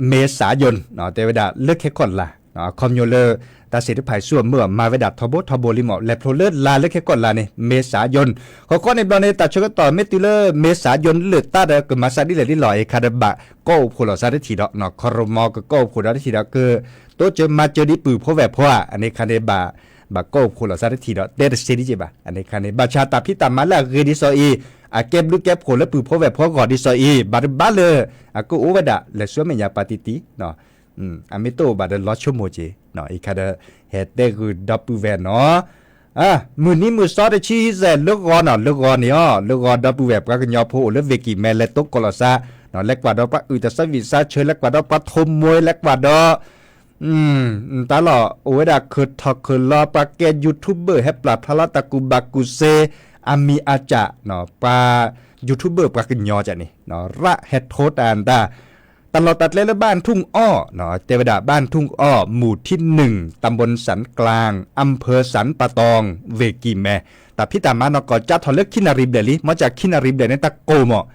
เมษายน တဲဝဲဒၣ်လၢခဲကီၢ်လါ အခီပညီလၢ တၢ်သ့ၣ်တဖၣ်ဆူၣ်အမၢအီၣ်မၤဝဲဒၣ်ထီဘိထီဘိလံမး လဲၤဖျိလၢလါလၢခဲကီၢ်လါန့ၣ် เมษายน ဃီဃီန့ၣ်ဘျီန့ၣ် တၢ်ဆၢကတီၢ်မ့ၢ်တုၤလၢ เมษายน လၢာ်တၢ်ဒီးကမၤစၢ်ဒ်လဲၣ်ဒ်လဲၣ်အံၤခါဒီးဘၣ်ကီၢ်အိၣ်ဖှိၣ်လီၤစါတထံၣ်ဒီး ခီၣ်ရမီၤကကီၢ်အိၣ်ဖှိၣ်ဒီးတထံၣ်ဒီး ကတိစၢၤမၤစၢၤဒ်ပုၢ်ဖိဝဲၢ်ဖိဧါ အန့ၣ်ခါန့ၣ် ဘၣ်ကီၢ်အိၣ်ဖှိၣ်လီၤစါတထံၣ်ဒီး တဲတစဲးဒ်က့ဘၣ် အန့ၣ်ခါန့ၣ် ဘၣ်ဆၣ်တၢ်ဖံးတၢ်မၤလၢအဂ့ၤဒ်သိးအံၤ အကဲဘျုးကဲဖှိၣ်လၢပုၢ်ဖိဝဲၢ်ဖိအဂီၢ်ဒ်သိးအံၤ ဘၣ်တဘၣ်လၢ အကအိၣ်ဝဲဒၣ် လဲၤဆှၢမဲာ်ညါပၢ်တံၢ်တံၢ် အမ့ၢ်တအိၣ်ဘၣ်ဒီးလီၤဆိကမိၣ်က့ၤ အံၤခါဒီး ဟဲတဲဂုာ်ဒီပုၢ်ဝဲၢ်နီၤ, မုၢ်နံၤမုၢ်သီတဆံယဲၢ်လၢဂီၤနီၤ, လၢဂီၤန့ၣ်အီၤ လၢဂီၤဒီပုၢ်ဝဲၢ် ပှၤကညီဖိအိၣ်လၢဝ့ၢ်ကံၢ်မဲ လဲၤတိကိးလီၤသး, လဲၤကွၢ်ဒီးပှၤအုၣ်တၢ်သးဝံၣ်သးဆၢ, လဲၤကွၢ်ဒီးပှၤထိးမိၢ်, လဲၤကွၢ်ဒီး တၢ်လီၢ်အိၣ်ဝဲဒၣ် ခုးထီၣ်ခုးလီၤ ပှၤကဲ YouTuber ဟဲပျၢ်ဖျါလီၤတၢ်ကူၣ်ဘၣ်ကူၣ်သ့, အမံၤအစၢ်, ပှၤ YouTuber ပှၤကညီကန့ၣ် ရၣ်ဟဲထိတၢ်တၢ်, တၢ်လီၢ်တၢ်ကျဲလၢ บ้านทุ่งอ้อ တဲဝဲဒၣ် บ้านทุ่งอ้อ หมู่ที่หนึ่ง ตำบลสันกลาง อำเภอสันป่าตอง ဝ့ၢ်ကံၢ်မဲ, တၢ်ဖံးတၢ်မၤနီၢ်ကီၢ် ကၠါထီၣ်လၢခံနၣ်ရံၣ်ဘျဲၣ်လံ, မ့ၢ်ကၠါခံနၣ်ရံၣ်ဘျဲၣ်န့ၣ် တၢ်ကိၢ်မး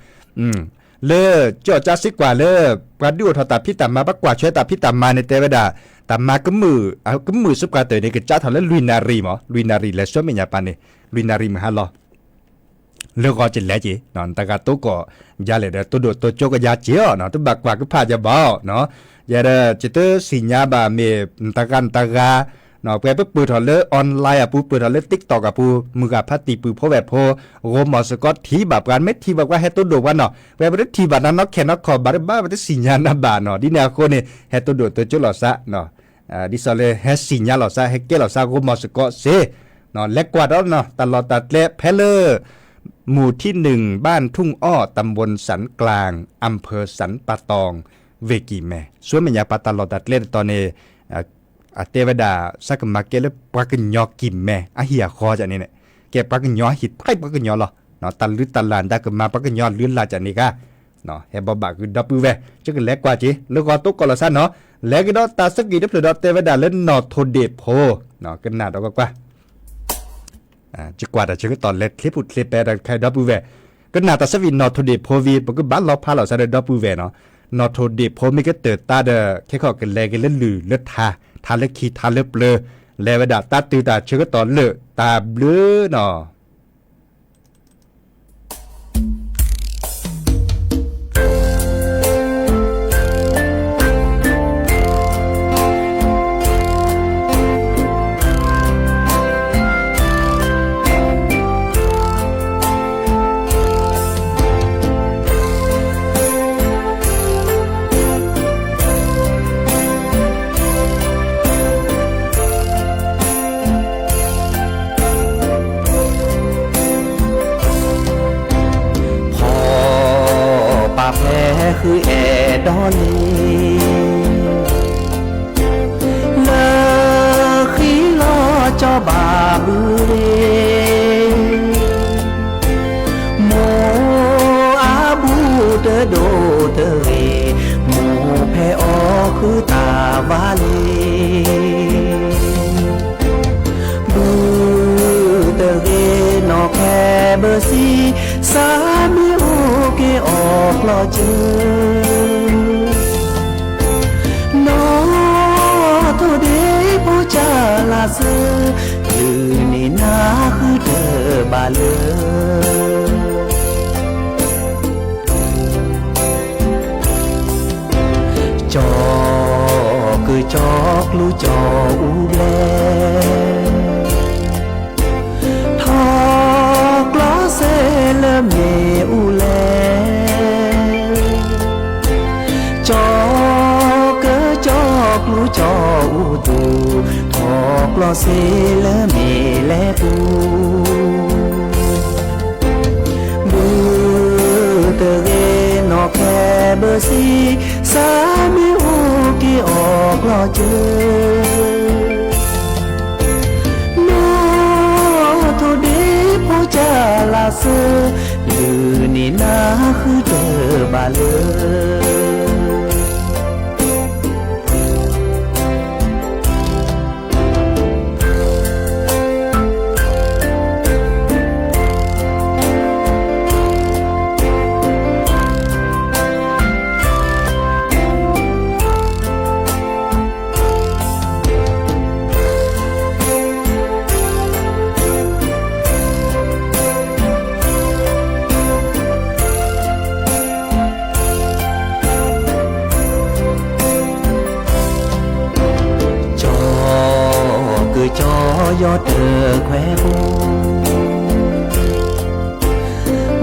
လၢကၠီၣ်ကၠါစ့ၢ်ကီးလၢ ပှၤဒုးအိၣ်ထီၣ်တၢ်ဖံးတၢ်မၤ ပှၤကွၢ်ထွဲတၢ်ဖံးတၢ်မၤန့ၣ် တဲဝဲဒၣ် တၢ်မၤကမုာ် ကမုာ်စ့ၢ်ကီးတၢ်န့ၣ် ကစးထီၣ်လၢလွံၢ်နၣ်ရံၣ်မး, လွံၢ်နၣ်ရံၣ်လဲၤဆူမဲာ်ညါပၢ်န့ၣ် လွံၢ်နၣ်ရံၣ်မုၢ်ဟါလီၤ လၢဂီၤကလဲၤက့ၤ နတဂၤတိကိးယၤလဲၣ်ဒီး တိၢ်ဒိၣ်တိၢ်ကၠိကယၤက့ၤအီၤ တဘၣ်ကွၢ်ကဖၣ်ယဘၣ်အီၤ, ယဲဒီး ယတသ့ၣ်ညါဘၣ်မ့ၢ် နတဂၤနတဂၤ ပှဲၤပပၢၢ်ထီၣ်လၢ online အပူၤ ပၢၢ်ထီၣ်လၢ TikTok အပူၤ မုၢ်ဂၤဖးတံၢ်ပုၢ်ဖိဝဲၢ်ဖိ ဂိၢ်မီၢ်စ့ၢ်ကီးထံၣ်ဘၣ်ပှၤ မ့ၢ်ထံၣ်ဘၣ်ပှၤဟဲတိၢ်ဒိၣ်ပှၤနီၤ ပှဲၤပတထံၣ်ဘၣ်နၤနီၢ်ခဲနီၢ်ခီၣ်ဘၣ်တဘၣ် ပတသ့ၣ်ညါနၤဘၣ်နီၤ ဒ်န့ၣ်အဃိန့ၣ် ဟဲတိၢ်ဒိၣ်တိၢ်ကၠိလီၤသး ဒ်သိးလၢဟဲသ့ၣ်ညါလီၤသး ဟဲကဲလီၤသး ဂိၢ်မီၢ်စ့ၢ်ကီးစ့ၢ်, လဲၤကွၢ်ဒီးနီၤ တၢ်လီၢ်တၢ်ကျဲဖဲလၢ หมู่ที่หนึ่ง บ้านทุ่งอ้อ ตำบลสันกลาง อำเภอสันป่าตอง ဝ့ၢ်ကံၢ်မဲ ဆူမဲာ်ညါပၢ်တၢ်လီၢ်တၢ်ကျဲတတီၤန့ၣ် အတဲဝဲဒၣ် သးကမၤကဲလၢပှၤကညီကံၢ်မဲ အဟံၣ်အဃီန့ၣ်န့ၣ် ကဲပှၤကညီအဟံၣ် ဖဲပှၤကညီလီၤ, တၢ်လုၢ်တၢ်လၢ် တၢ်ကမၤပှၤကညီလုၢ်လၢ်န့ၣ်ဂ့ၤ ဟဲဘီဘၣ်ဃုာ်ဒီပုၢ်ဝဲၢ် ကလဲၤကွၢ်က့ၤ လၢဂီၤတိကိးလီၤသးနီၤ, လဲၤကဒီးတၢ်သကံၢ်တဖျၢၣ်ဒီးတဲဝဲဒၣ်လၢနီၢ်ထိၣ်ဒ့ၣ်ဖိ ကနၣ်ဒီးကွၢ်ကွၢ် ယကွၢ်တၢ်ဆၢကတီၢ်လဲၤချ့ပူၤချ့ပဲဒီးခဲဒီပုၢ်ဝဲၢ်, ကနၣ်တၢ်သးဝံၣ်နီၢ်ထိၣ်ဒ့ၣ်ဖိဝံၤ ပကဘၣ်လီၤဖးလီၤသးဒီးဒီပုၢ်ဝဲၢ်နီၤ, နီၢ်ထိၣ်ဒ့ၣ်ဖိမ့ၢ်ကတၢၢ်တၢ်ဒီး ခဲခီၣ်ကလဲၤက့ၤလၢလုၢ်လၢထါ, ထါလၢခံထါလၢပျၢၤ, လဲၤဝဲဒၣ်တၢ်တုၤတၢ်ဆၢကတီၢ်လၢာ်တၢ်ဘျုးနီၤ ဖီပာ်ဖဲဃုအဲၣ်ဒိးလံ လၢဃံလီၤကၠီဘၣ်ဘုရ့ မိၢ်အဘူးတဒိၣ်တဂ့ၤ, မိၢ်ဖဲအီၣ်ဃုတၢ်ဝါလံ ဘုတဂ့ၤနီၢ်ခဲဘၢဆံ, စးမ့ၢ်အိၣ်က့ၤအီၣ်ကျီၢ်စၢ နီၢ်ထိၣ်ဒ့ၣ်ဖိကၢ်လၢ်စၢ, ဒုးန့ၢ်နၤဃုတၢ်ဘၣ်လၢ ကၠီကၢကၠီကျူကၠီအူဘျဲၣ်, ထီၣ်ကျီစဲလၢမ့ၣ်အူလဲၣ်, ကၠီကၢကၠီကျူကၠီအူသူၣ်, ထီၣ်ကျီစဲလၢမ့ၣ်လဲၣ်ပူၤ ဘုတဂ့ၤနီၢ်ခဲဘၢဆံ, စးမ့ၢ်အိၣ်က့ၤအီၣ်ကျီၢ်စၢ နီၢ်ထိၣ်ဒ့ၣ်ဖိကၢ်လၢ်စၢ, ဒုးန့ၢ်နၤဃုတၢ်ဘၣ်လၢ ကၠီကၢကၠီယီၤတခွဲးဖိ,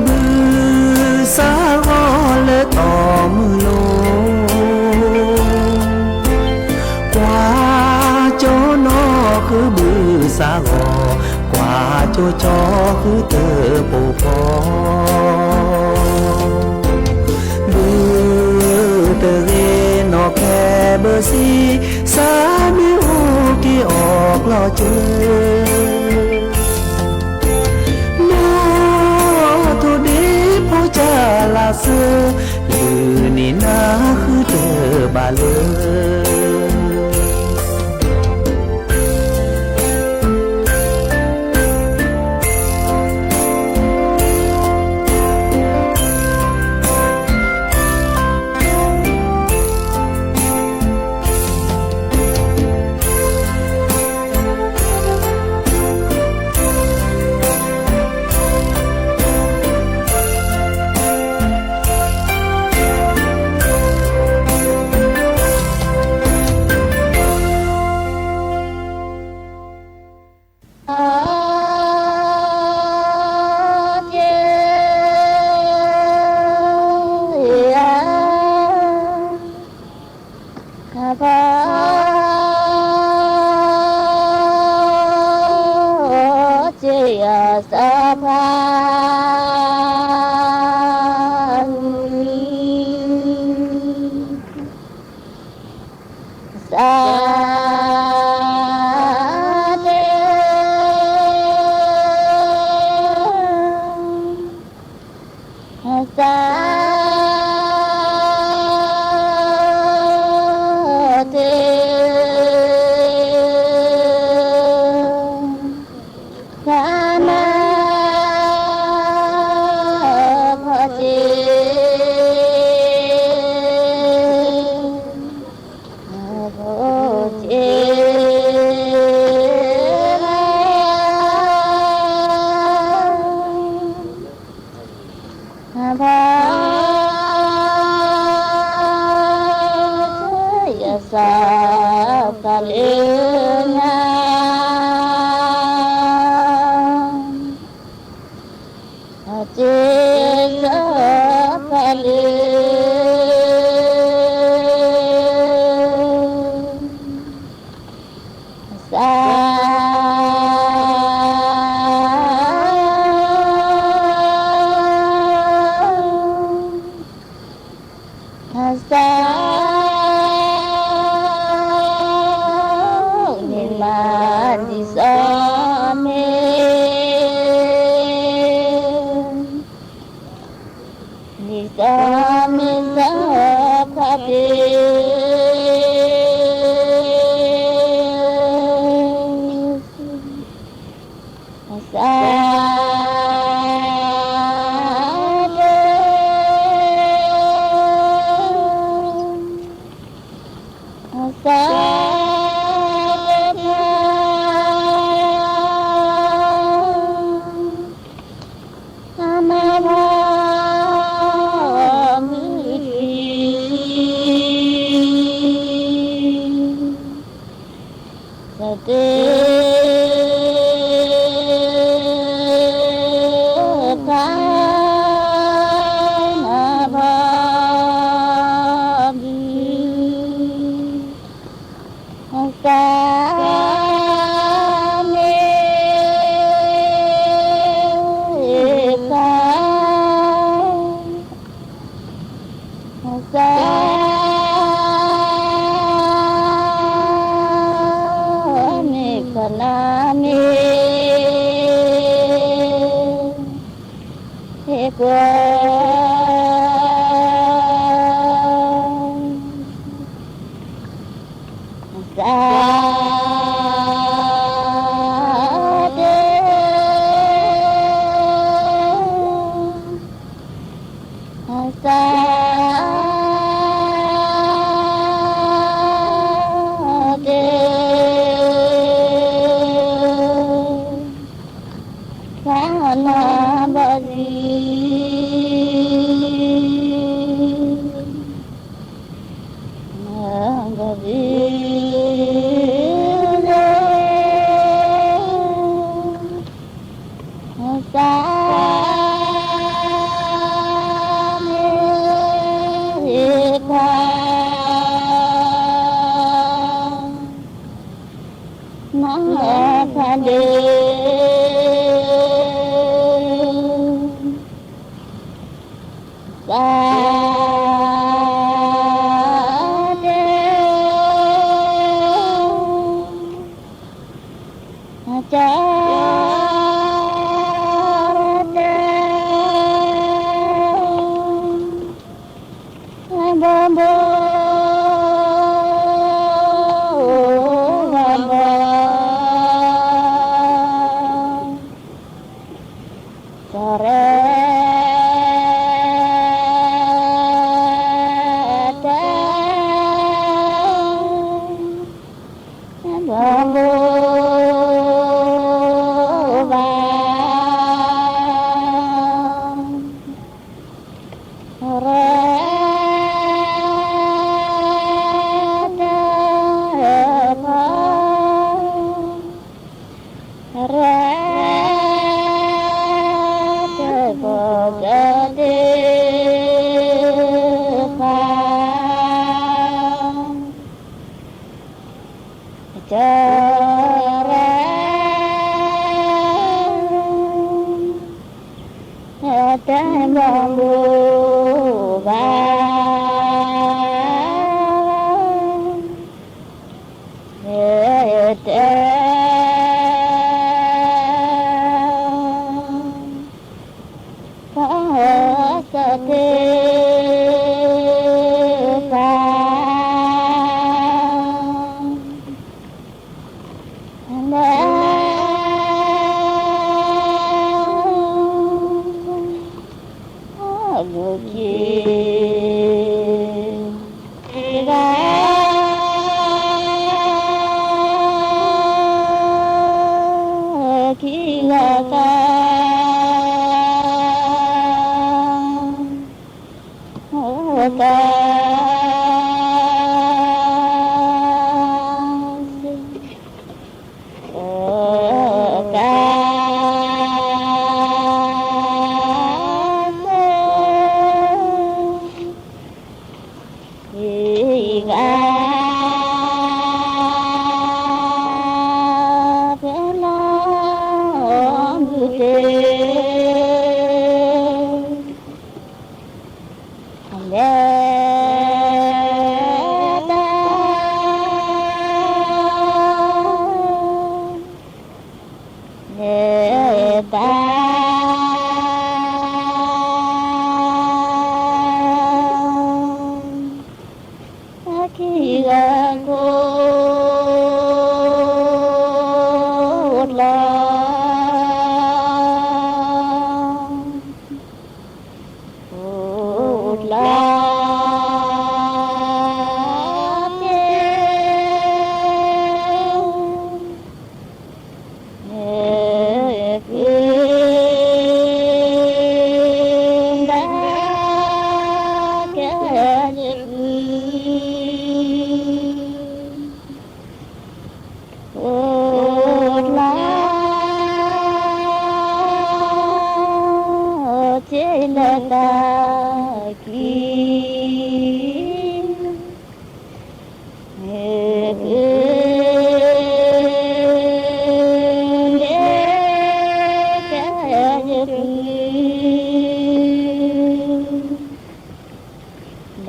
ဘုစးဂီၤလၢတီၢ်မုၢ်လိၤ, ကွၢ် ဘုဘုစးဂီၤ, ကွၢ်ကၠိကၠီဃုတပိာ်ဃီ, ဘုတဂ့ၤနီၢ်ခဲဘၢဆံ, စးမ့ၢ်အိၣ်က့ၤအီၣ်ကျီၢ်ကၠိ, နီၢ်ထိၣ်ဒ့ဖိကၢ်လၢ်စၢ, လုၢ်န့ၢ်နၤဃုတဘၣ်လၢ နဖးဒ့ သးဒ့ ကၠီရဲၣ်တဲ ဘီဘိ ဘီဘိ ကၠီရဲၣ် တဲ ဘီဘိ ဘီ ရဲၣ်တဲ ဖီ ရဲၣ်တဲ ဖီ ကၠီတဲ ဖီ ကၠီရဲၣ် တဲ ဘီဘိ ဘီ တဲ ဖီ ကၠီတဲ ဖီ လဲ အဂုၤက့ၤ တဂၤ ခံဂၤက က က သ့ ဂၤ ဖဲလီၤဘုတ့ လဲ တၢ် လဲၤတၢ် အခံဂၤခိၣ် ကျီ ခိၣ်ကျီ တဲ ကဲ အိၣ်လၢ က့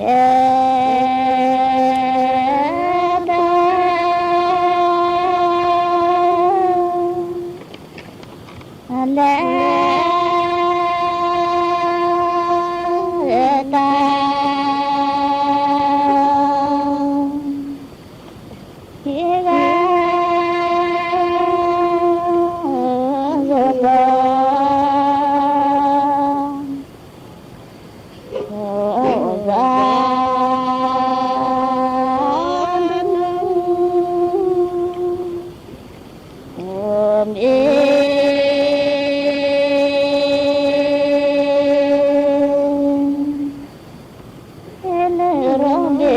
ၤလၢတၢ်ခံ က ဒဲ ကဲ ယ လဲၤတၢ် လဲၤတၢ် ခံဂၤ ယ ဘီ ဘီ ဘီ မ့ၢ် လၢရီၣ်ဘ့ၣ်ဘီ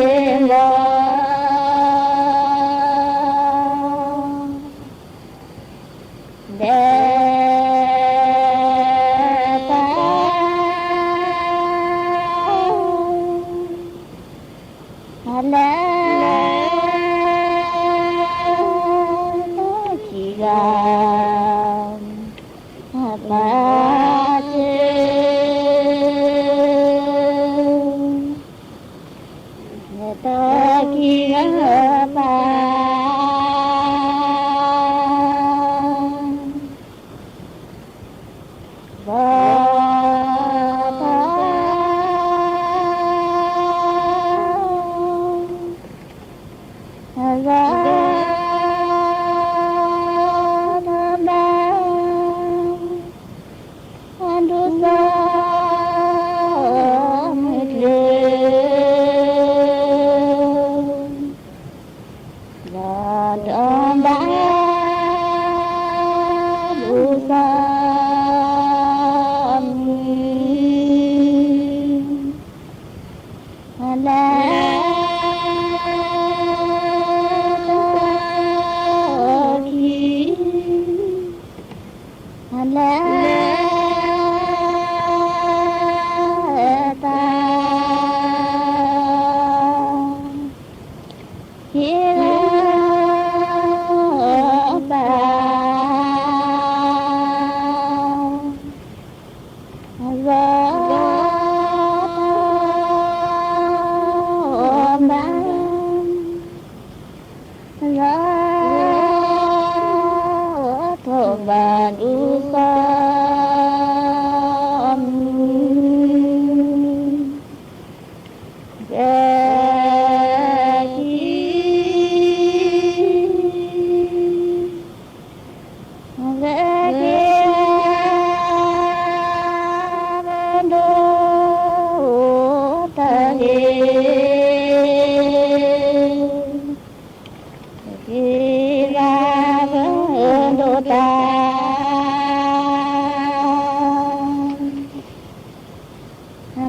အလီၤ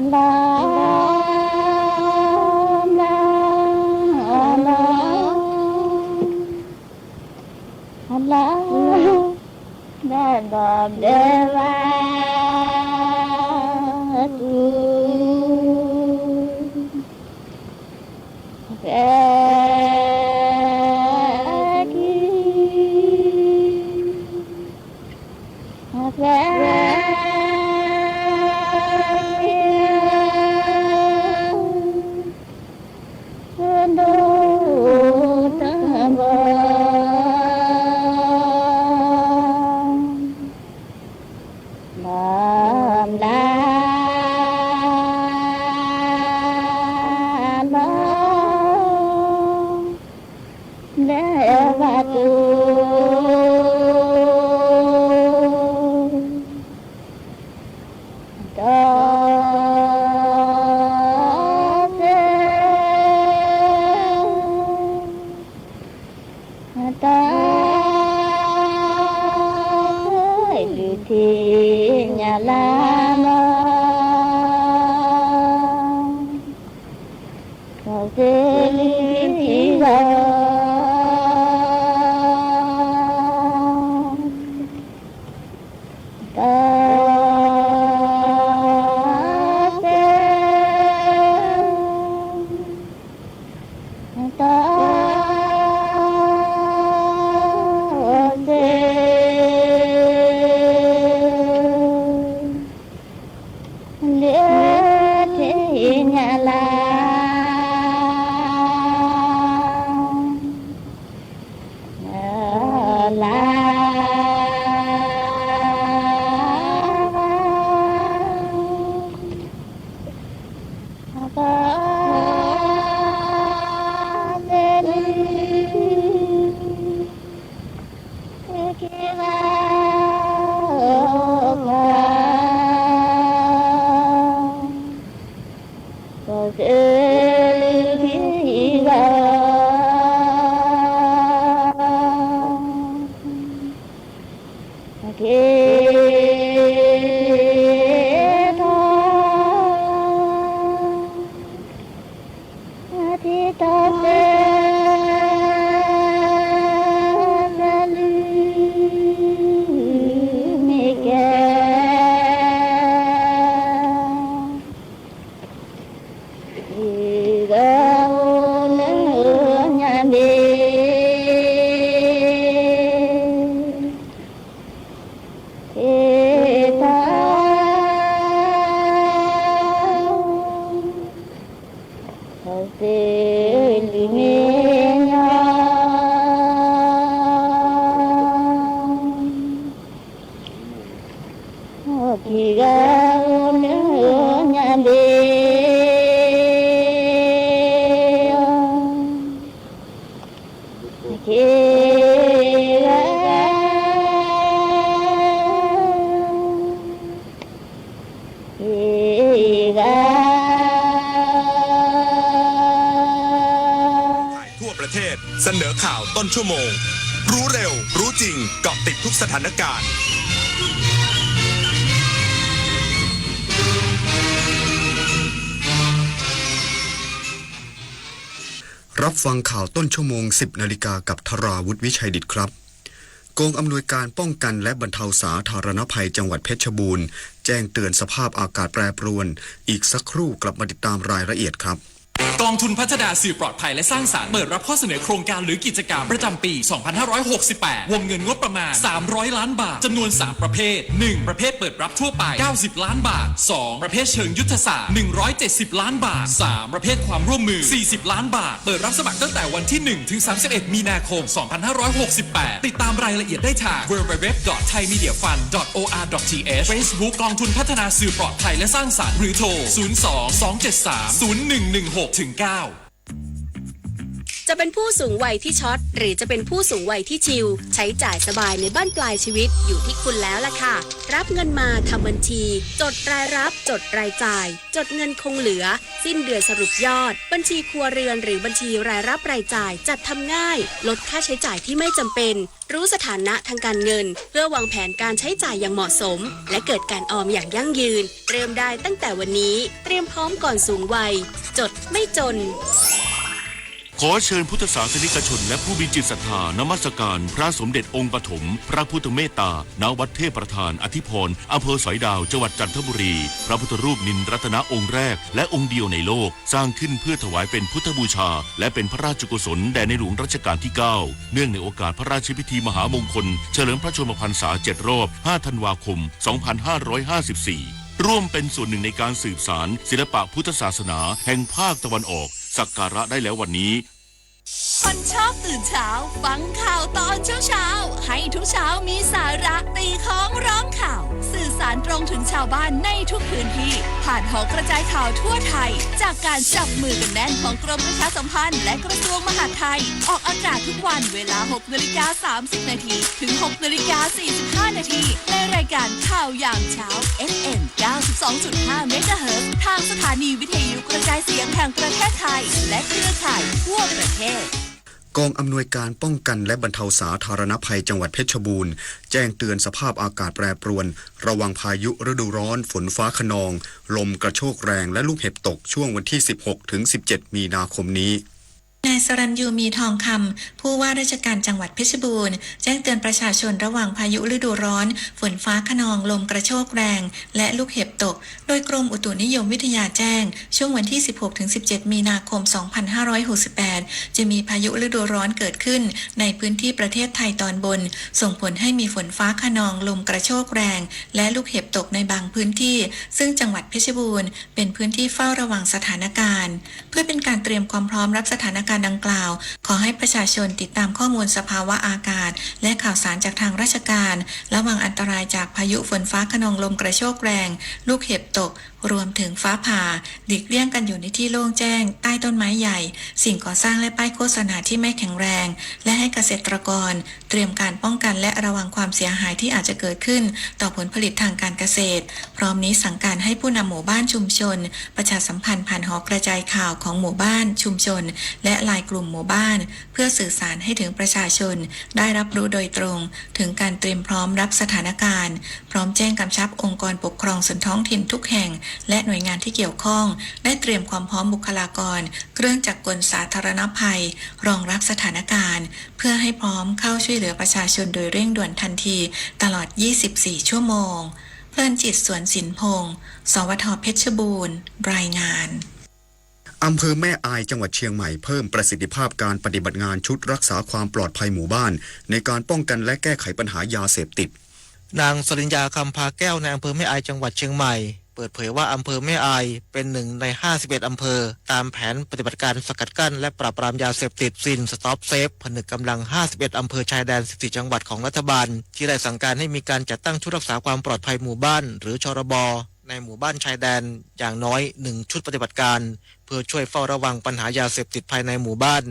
ဘျါ အလီၤ အလီၤဘျါ ဒီးဘျါဝါ တူ ကဲ ကံ ကဲ ကံ ဒိၣ်တဘီ ဘီဘျါ ဘီဘျါ ဘၣ်တူ ဒီး တၢ် ဒုးထံၣ်ညါလၢမီ ဒီးစ့လံထံဂီၤ ဒီးစ့ ဒီးစ့ လၢထံၣ်ညါလၢ လၢ က့ၤထီၣ် ထံတၢ်စၢၤ တၢ်လုၢ်မ့ၢ်ကဲ ယဂၤအိၣ်လၢညါဘ့ၣ် ထံတၢ် တၢ်စၢၤလုၢ်မ့ၢ်ညီ ခံဂၤအိၣ်လၢညါဘ့ၣ် ခံဂၤ ခံဂၤ ทั่วประเทศ เสนอข่าวต้นชั่วโมง รู้เร็ว รู้จริง เกาะติดทุกสถานการณ์ รับฟังข่าวต้นชั่วโมง สิบนาฬิกา กับธราวุฒิ วิชัยดิตครับ กองอำนวยการป้องกันและบรรเทาสาธารณภัยจังหวัดเพชรบูรณ์ แจ้งเตือนสภาพอากาศแปรปรวน อีกสักครู่กลับมาติดตามรายละเอียดครับ กองทุนพัฒนาสื่อปลอดภัยและสร้างสรรค์ เปิดรับข้อเสนอโครงการหรือกิจกรรมประจำปี สองพันห้าร้อยหกสิบแปด วงเงินงบประมาณ สามร้อยล้านบาท จำนวน สาม ประเภท หนึ่ง ประเภทเปิดรับทั่วไป เก้าสิบล้านบาท สอง ประเภทเชิงยุทธศาสตร์ หนึ่งร้อยเจ็ดสิบล้านบาท สาม ประเภทความร่วมมือ สี่สิบล้านบาท เปิดรับสมัครตั้งแต่วันที่ หนึ่ง ถึง สามสิบเอ็ด มีนาคม สองพันห้าร้อยหกสิบแปด ติดตามรายละเอียดได้ทาง ดับเบิลยู ดับเบิลยู ดับเบิลยู ดอท ไทยมีเดียฟัน ดอท โอ อาร์ ดอท ที เอช Facebook กองทุนพัฒนาสื่อปลอดภัยและสร้างสรรค์ หรือโทร ศูนย์ สอง สอง เจ็ด สาม ศูนย์ หนึ่ง หนึ่ง หก ถึง เก้า ก จะเป็นผู้สูงวัยที่ช็อต หรือจะเป็นผู้สูงวัยที่ชิล ใช้จ่ายสบายในบั้นปลายชีวิตอยู่ที่คุณแล้วล่ะค่ะ รับเงินมาทำบัญชี จดรายรับ จดรายจ่าย จดเงินคงเหลือ สิ้นเดือนสรุปยอด บัญชีครัวเรือนหรือบัญชีรายรับรายจ่าย จัดทำง่าย ลดค่าใช้จ่ายที่ไม่จำเป็น รู้สถานะทางการเงิน เพื่อวางแผนการใช้จ่ายอย่างเหมาะสม และเกิดการออมอย่างยั่งยืน เริ่มได้ตั้งแต่วันนี้ เตรียมพร้อมก่อนสูงวัย จดไม่จน ขอเชิญพุทธศาสนิกชนและผู้มีจิตศรัทธานมัสการพระสมเด็จองค์ปฐมพระพุทธเมตตา ณ วัดเทพประธานอธิพร อำเภอสอยดาว จังหวัดจันทบุรี พระพุทธรูปนินรัตนะองค์แรกและองค์เดียวในโลก สร้างขึ้นเพื่อถวายเป็นพุทธบูชา และเป็นพระราชกุศลแด่ในหลวงรัชกาลที่ เก้า เนื่องในโอกาสพระราชพิธีมหามงคลเฉลิมพระชนมพรรษา เจ็ด รอบ ห้า ธันวาคม สองพันห้าร้อยห้าสิบสี่ ร่วมเป็นส่วนหนึ่งในการสืบสานศิลปะพุทธศาสนาแห่งภาคตะวันออก สักการะได้แล้ววันนี้ คนชอบตื่นเช้า ฟังข่าวตอนเช้าๆ ให้ทุกเช้ามีสาระ ตีค้องร้องข่าว สื่อสารตรงถึงชาวบ้านในทุกพื้นที่ ผ่านหอกระจายข่าวทั่วไทย จากการจับมือกันแน่นของกรมประชาสัมพันธ์และกระทรวงมหาดไทย ออกอากาศทุกวันเวลา หกนาฬิกา สามสิบนาที ถึง หกนาฬิกา สี่สิบห้านาที ในรายการข่าวยามเช้า เอฟเอ็ม เก้าสิบสองจุดห้า เมกะเฮิรตซ์ ทางสถานีวิทยุกระจายเสียงแห่งประเทศไทย และเครือข่ายทั่วประเทศ กองอำนวยการป้องกันและบรรเทาสาธารณภัยจังหวัดเพชรบูรณ์ แจ้งเตือนสภาพอากาศแปรปรวน ระวังพายุฤดูร้อน ฝนฟ้าคะนอง ลมกระโชกแรง และลูกเห็บตก ช่วงวันที่ สิบหกถึงสิบเจ็ด มีนาคมนี้ นายสรัญยู มีทองคำ ผู้ว่าราชการจังหวัดเพชรบูรณ์ แจ้งเตือนประชาชนระวังพายุฤดูร้อน ฝนฟ้าคะนอง ลมกระโชกแรง และลูกเห็บตก โดยกรมอุตุนิยมวิทยาแจ้ง ช่วงวันที่ สิบหกถึงสิบเจ็ด มีนาคม สองพันห้าร้อยหกสิบแปด จะมีพายุฤดูร้อนเกิดขึ้นในพื้นที่ประเทศไทยตอนบน ส่งผลให้มีฝนฟ้าคะนอง ลมกระโชกแรง และลูกเห็บตกในบางพื้นที่ ซึ่งจังหวัดเพชรบูรณ์ เป็นพื้นที่เฝ้าระวังสถานการณ์ เพื่อเป็นการเตรียมความพร้อมรับสถานการณ์ดังกล่าว ขอให้ประชาชนติดตามข้อมูลสภาวะอากาศ และข่าวสารจากทางราชการ ระวังอันตรายจากพายุฝนฟ้าคะนองลมกระโชกแรง ลูกเห็บตก รวมถึงฟ้าผ่า หลีกเลี่ยงกันอยู่ในที่โล่งแจ้ง ใต้ต้นไม้ใหญ่ สิ่งก่อสร้างและป้ายโฆษณาที่ไม่แข็งแรง และให้เกษตรกร เตรียมการป้องกันและระวังความเสียหายที่อาจจะเกิดขึ้นต่อผลผลิตทางการเกษตร พร้อมนี้สั่งการให้ผู้นำหมู่บ้านชุมชน ประชาสัมพันธ์ผ่านหอกระจายข่าวของหมู่บ้านชุมชน และไลน์กลุ่มหมู่บ้าน เพื่อสื่อสารให้ถึงประชาชนได้รับรู้โดยตรงถึงการเตรียมพร้อมรับสถานการณ์ พร้อมแจ้งกำชับองค์กรปกครองส่วนท้องถิ่นทุกแห่ง และหน่วยงานที่เกี่ยวข้อง ได้เตรียมความพร้อมบุคลากร เครื่องจักรกลสาธารณภัย รองรับสถานการณ์ เพื่อให้พร้อมเข้าช่วยเหลือประชาชนโดยเร่งด่วนทันที ตลอด ยี่สิบสี่ ชั่วโมง เพลินจิต สวนสินพงษ์ สวท เพชรบูรณ์ รายงาน อำเภอแม่อายจังหวัดเชียงใหม่เพิ่มประสิทธิภาพการปฏิบัติงานชุดรักษาความปลอดภัยหมู่บ้านในการป้องกันและแก้ไขปัญหายาเสพติด นางสริญญา คำพาแก้ว นายอำเภอแม่อาย จังหวัดเชียงใหม่ เปิดเผยว่าอำเภอแม่อายเป็นหนึ่งใน ห้าสิบเอ็ด อำเภอ ตามแผนปฏิบัติการสกัดกั้นและปราบปรามยาเสพติด ซีน สต็อป เซฟ ผนึกกำลัง ห้าสิบเอ็ด อำเภอชายแดน สิบสี่ จังหวัดของรัฐบาล ที่ได้สั่งการให้มีการจัดตั้งชุดรักษาความปลอดภัยหมู่บ้าน หรือ ชรบ ในหมู่บ้านชายแดน อย่างน้อย หนึ่ง ชุดปฏิบัติการ เพื่อช่วยเฝ้าระวังปัญหายาเสพติดภายในหมู่บ้าน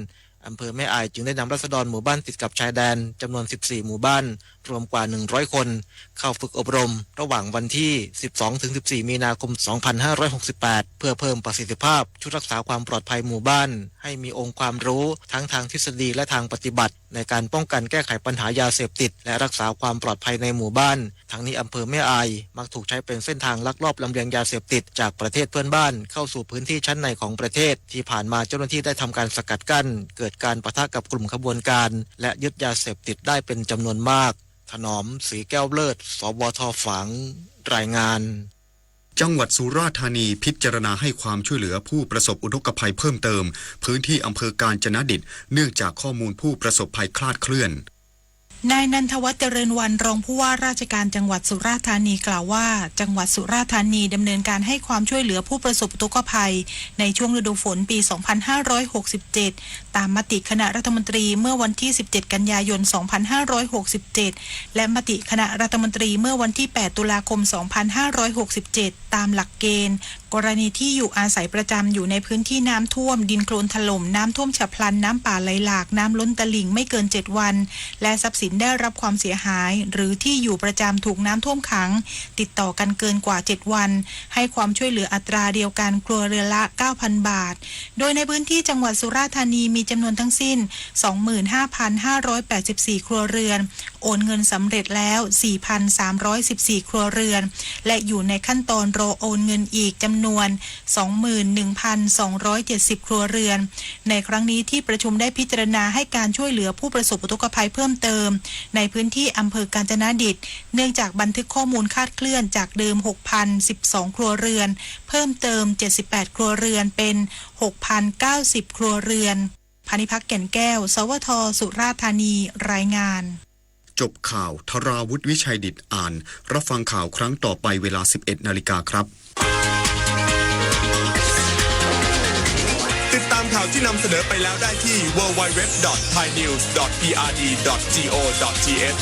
อำเภอแม่อายจึงได้นำราษฎรหมู่บ้านติดกับชายแดนจำนวน สิบสี่ หมู่บ้าน รวมกว่า หนึ่งร้อย คน เข้าฝึกอบรมระหว่างวันที่ สิบสองถึงสิบสี่ มีนาคม สองพันห้าร้อยหกสิบแปด เพื่อเพิ่มประสิทธิภาพชุดรักษาความปลอดภัยหมู่บ้าน ให้มีองค์ความรู้ทั้งทางทฤษฎีและทางปฏิบัติ ในการป้องกันแก้ไขปัญหายาเสพติด และรักษาความปลอดภัยในหมู่บ้าน ทั้งนี้อำเภอแม่อายมักถูกใช้เป็นเส้นทางลักลอบลำเลียงยาเสพติดจากประเทศเพื่อนบ้านเข้าสู่พื้นที่ชั้นในของประเทศ ที่ผ่านมาเจ้าหน้าที่ได้ทำการสกัดกั้น เกิดการปะทะกับกลุ่มขบวนการ และยึดยาเสพติดได้เป็นจำนวนมาก ถนอม ศรีแก้วเลิศ สวท ฝาง รายงาน จังหวัดสุราษฎร์ธานีพิจารณาให้ความช่วยเหลือผู้ประสบอุทกภัยเพิ่มเติม พื้นที่อำเภอกาญจนดิต เนื่องจากข้อมูลผู้ประสบภัยคลาดเคลื่อน นายนันทวัฒน์ เจริญวรรณ รองผู้ว่าราชการจังหวัดสุราษฎร์ธานีกล่าวว่า จังหวัดสุราษฎร์ธานีดำเนินการให้ความช่วยเหลือผู้ประสบอุทกภัยในช่วงฤดูฝนปี สองพันห้าร้อยหกสิบเจ็ด ตามมติคณะรัฐมนตรีเมื่อวันที่ สิบเจ็ด กันยายน สองพันห้าร้อยหกสิบเจ็ด และมติคณะรัฐมนตรีเมื่อวันที่ แปด ตุลาคม สองพันห้าร้อยหกสิบเจ็ด ตามหลักเกณฑ์ กรณีที่อยู่อาศัยประจำอยู่ในพื้นที่น้ำท่วม ดินโคลนถล่ม น้ำท่วมฉับพลัน น้ำป่าไหลหลาก น้ำล้นตลิ่งไม่เกิน เจ็ด วัน และทรัพย์สินได้รับความเสียหาย หรือที่อยู่ประจำถูกน้ำท่วมขัง ติดต่อกันเกินกว่า เจ็ด วัน ให้ความช่วยเหลืออัตราเดียวกันครัวเรือนละ เก้าพัน บาท โดยในพื้นที่จังหวัดสุราษฎร์ธานีมีจำนวนทั้งสิ้น สองหมื่นห้าพันห้าร้อยแปดสิบสี่ ครัวเรือน โอนเงินสำเร็จแล้ว สี่พันสามร้อยสิบสี่ ครัวเรือน และอยู่ในขั้นตอนรอโอนเงินอีกจำนวน สองหมื่นหนึ่งพันสองร้อยเจ็ดสิบ ครัวเรือน ในครั้งนี้ที่ประชุมได้พิจารณาให้การช่วยเหลือผู้ประสบอุทกภัยเพิ่มเติม ในพื้นที่อำเภอกาญจนดิต เนื่องจากบันทึกข้อมูลคลาดเคลื่อนจากเดิม หกพันสิบสอง ครัวเรือน เพิ่มเติม เจ็ดสิบแปด ครัวเรือน เป็น หกพันเก้าสิบ ครัวเรือน พานิพักแก่นแก้ว สวท สุราษฎร์ธานี รายงาน จบข่าว ธราวุฒิ วิชัยดิต อ่าน รับฟังข่าวครั้งต่อไปเวลา สิบเอ็ด นาฬิกาครับ ติดตามข่าวที่นำเสนอไปแล้วได้ที่ ดับเบิลยู ดับเบิลยู ดับเบิลยู ดอท ไทยนิวส์ ดอท พีอาร์ดี ดอท จีโอ ดอท ทีเอช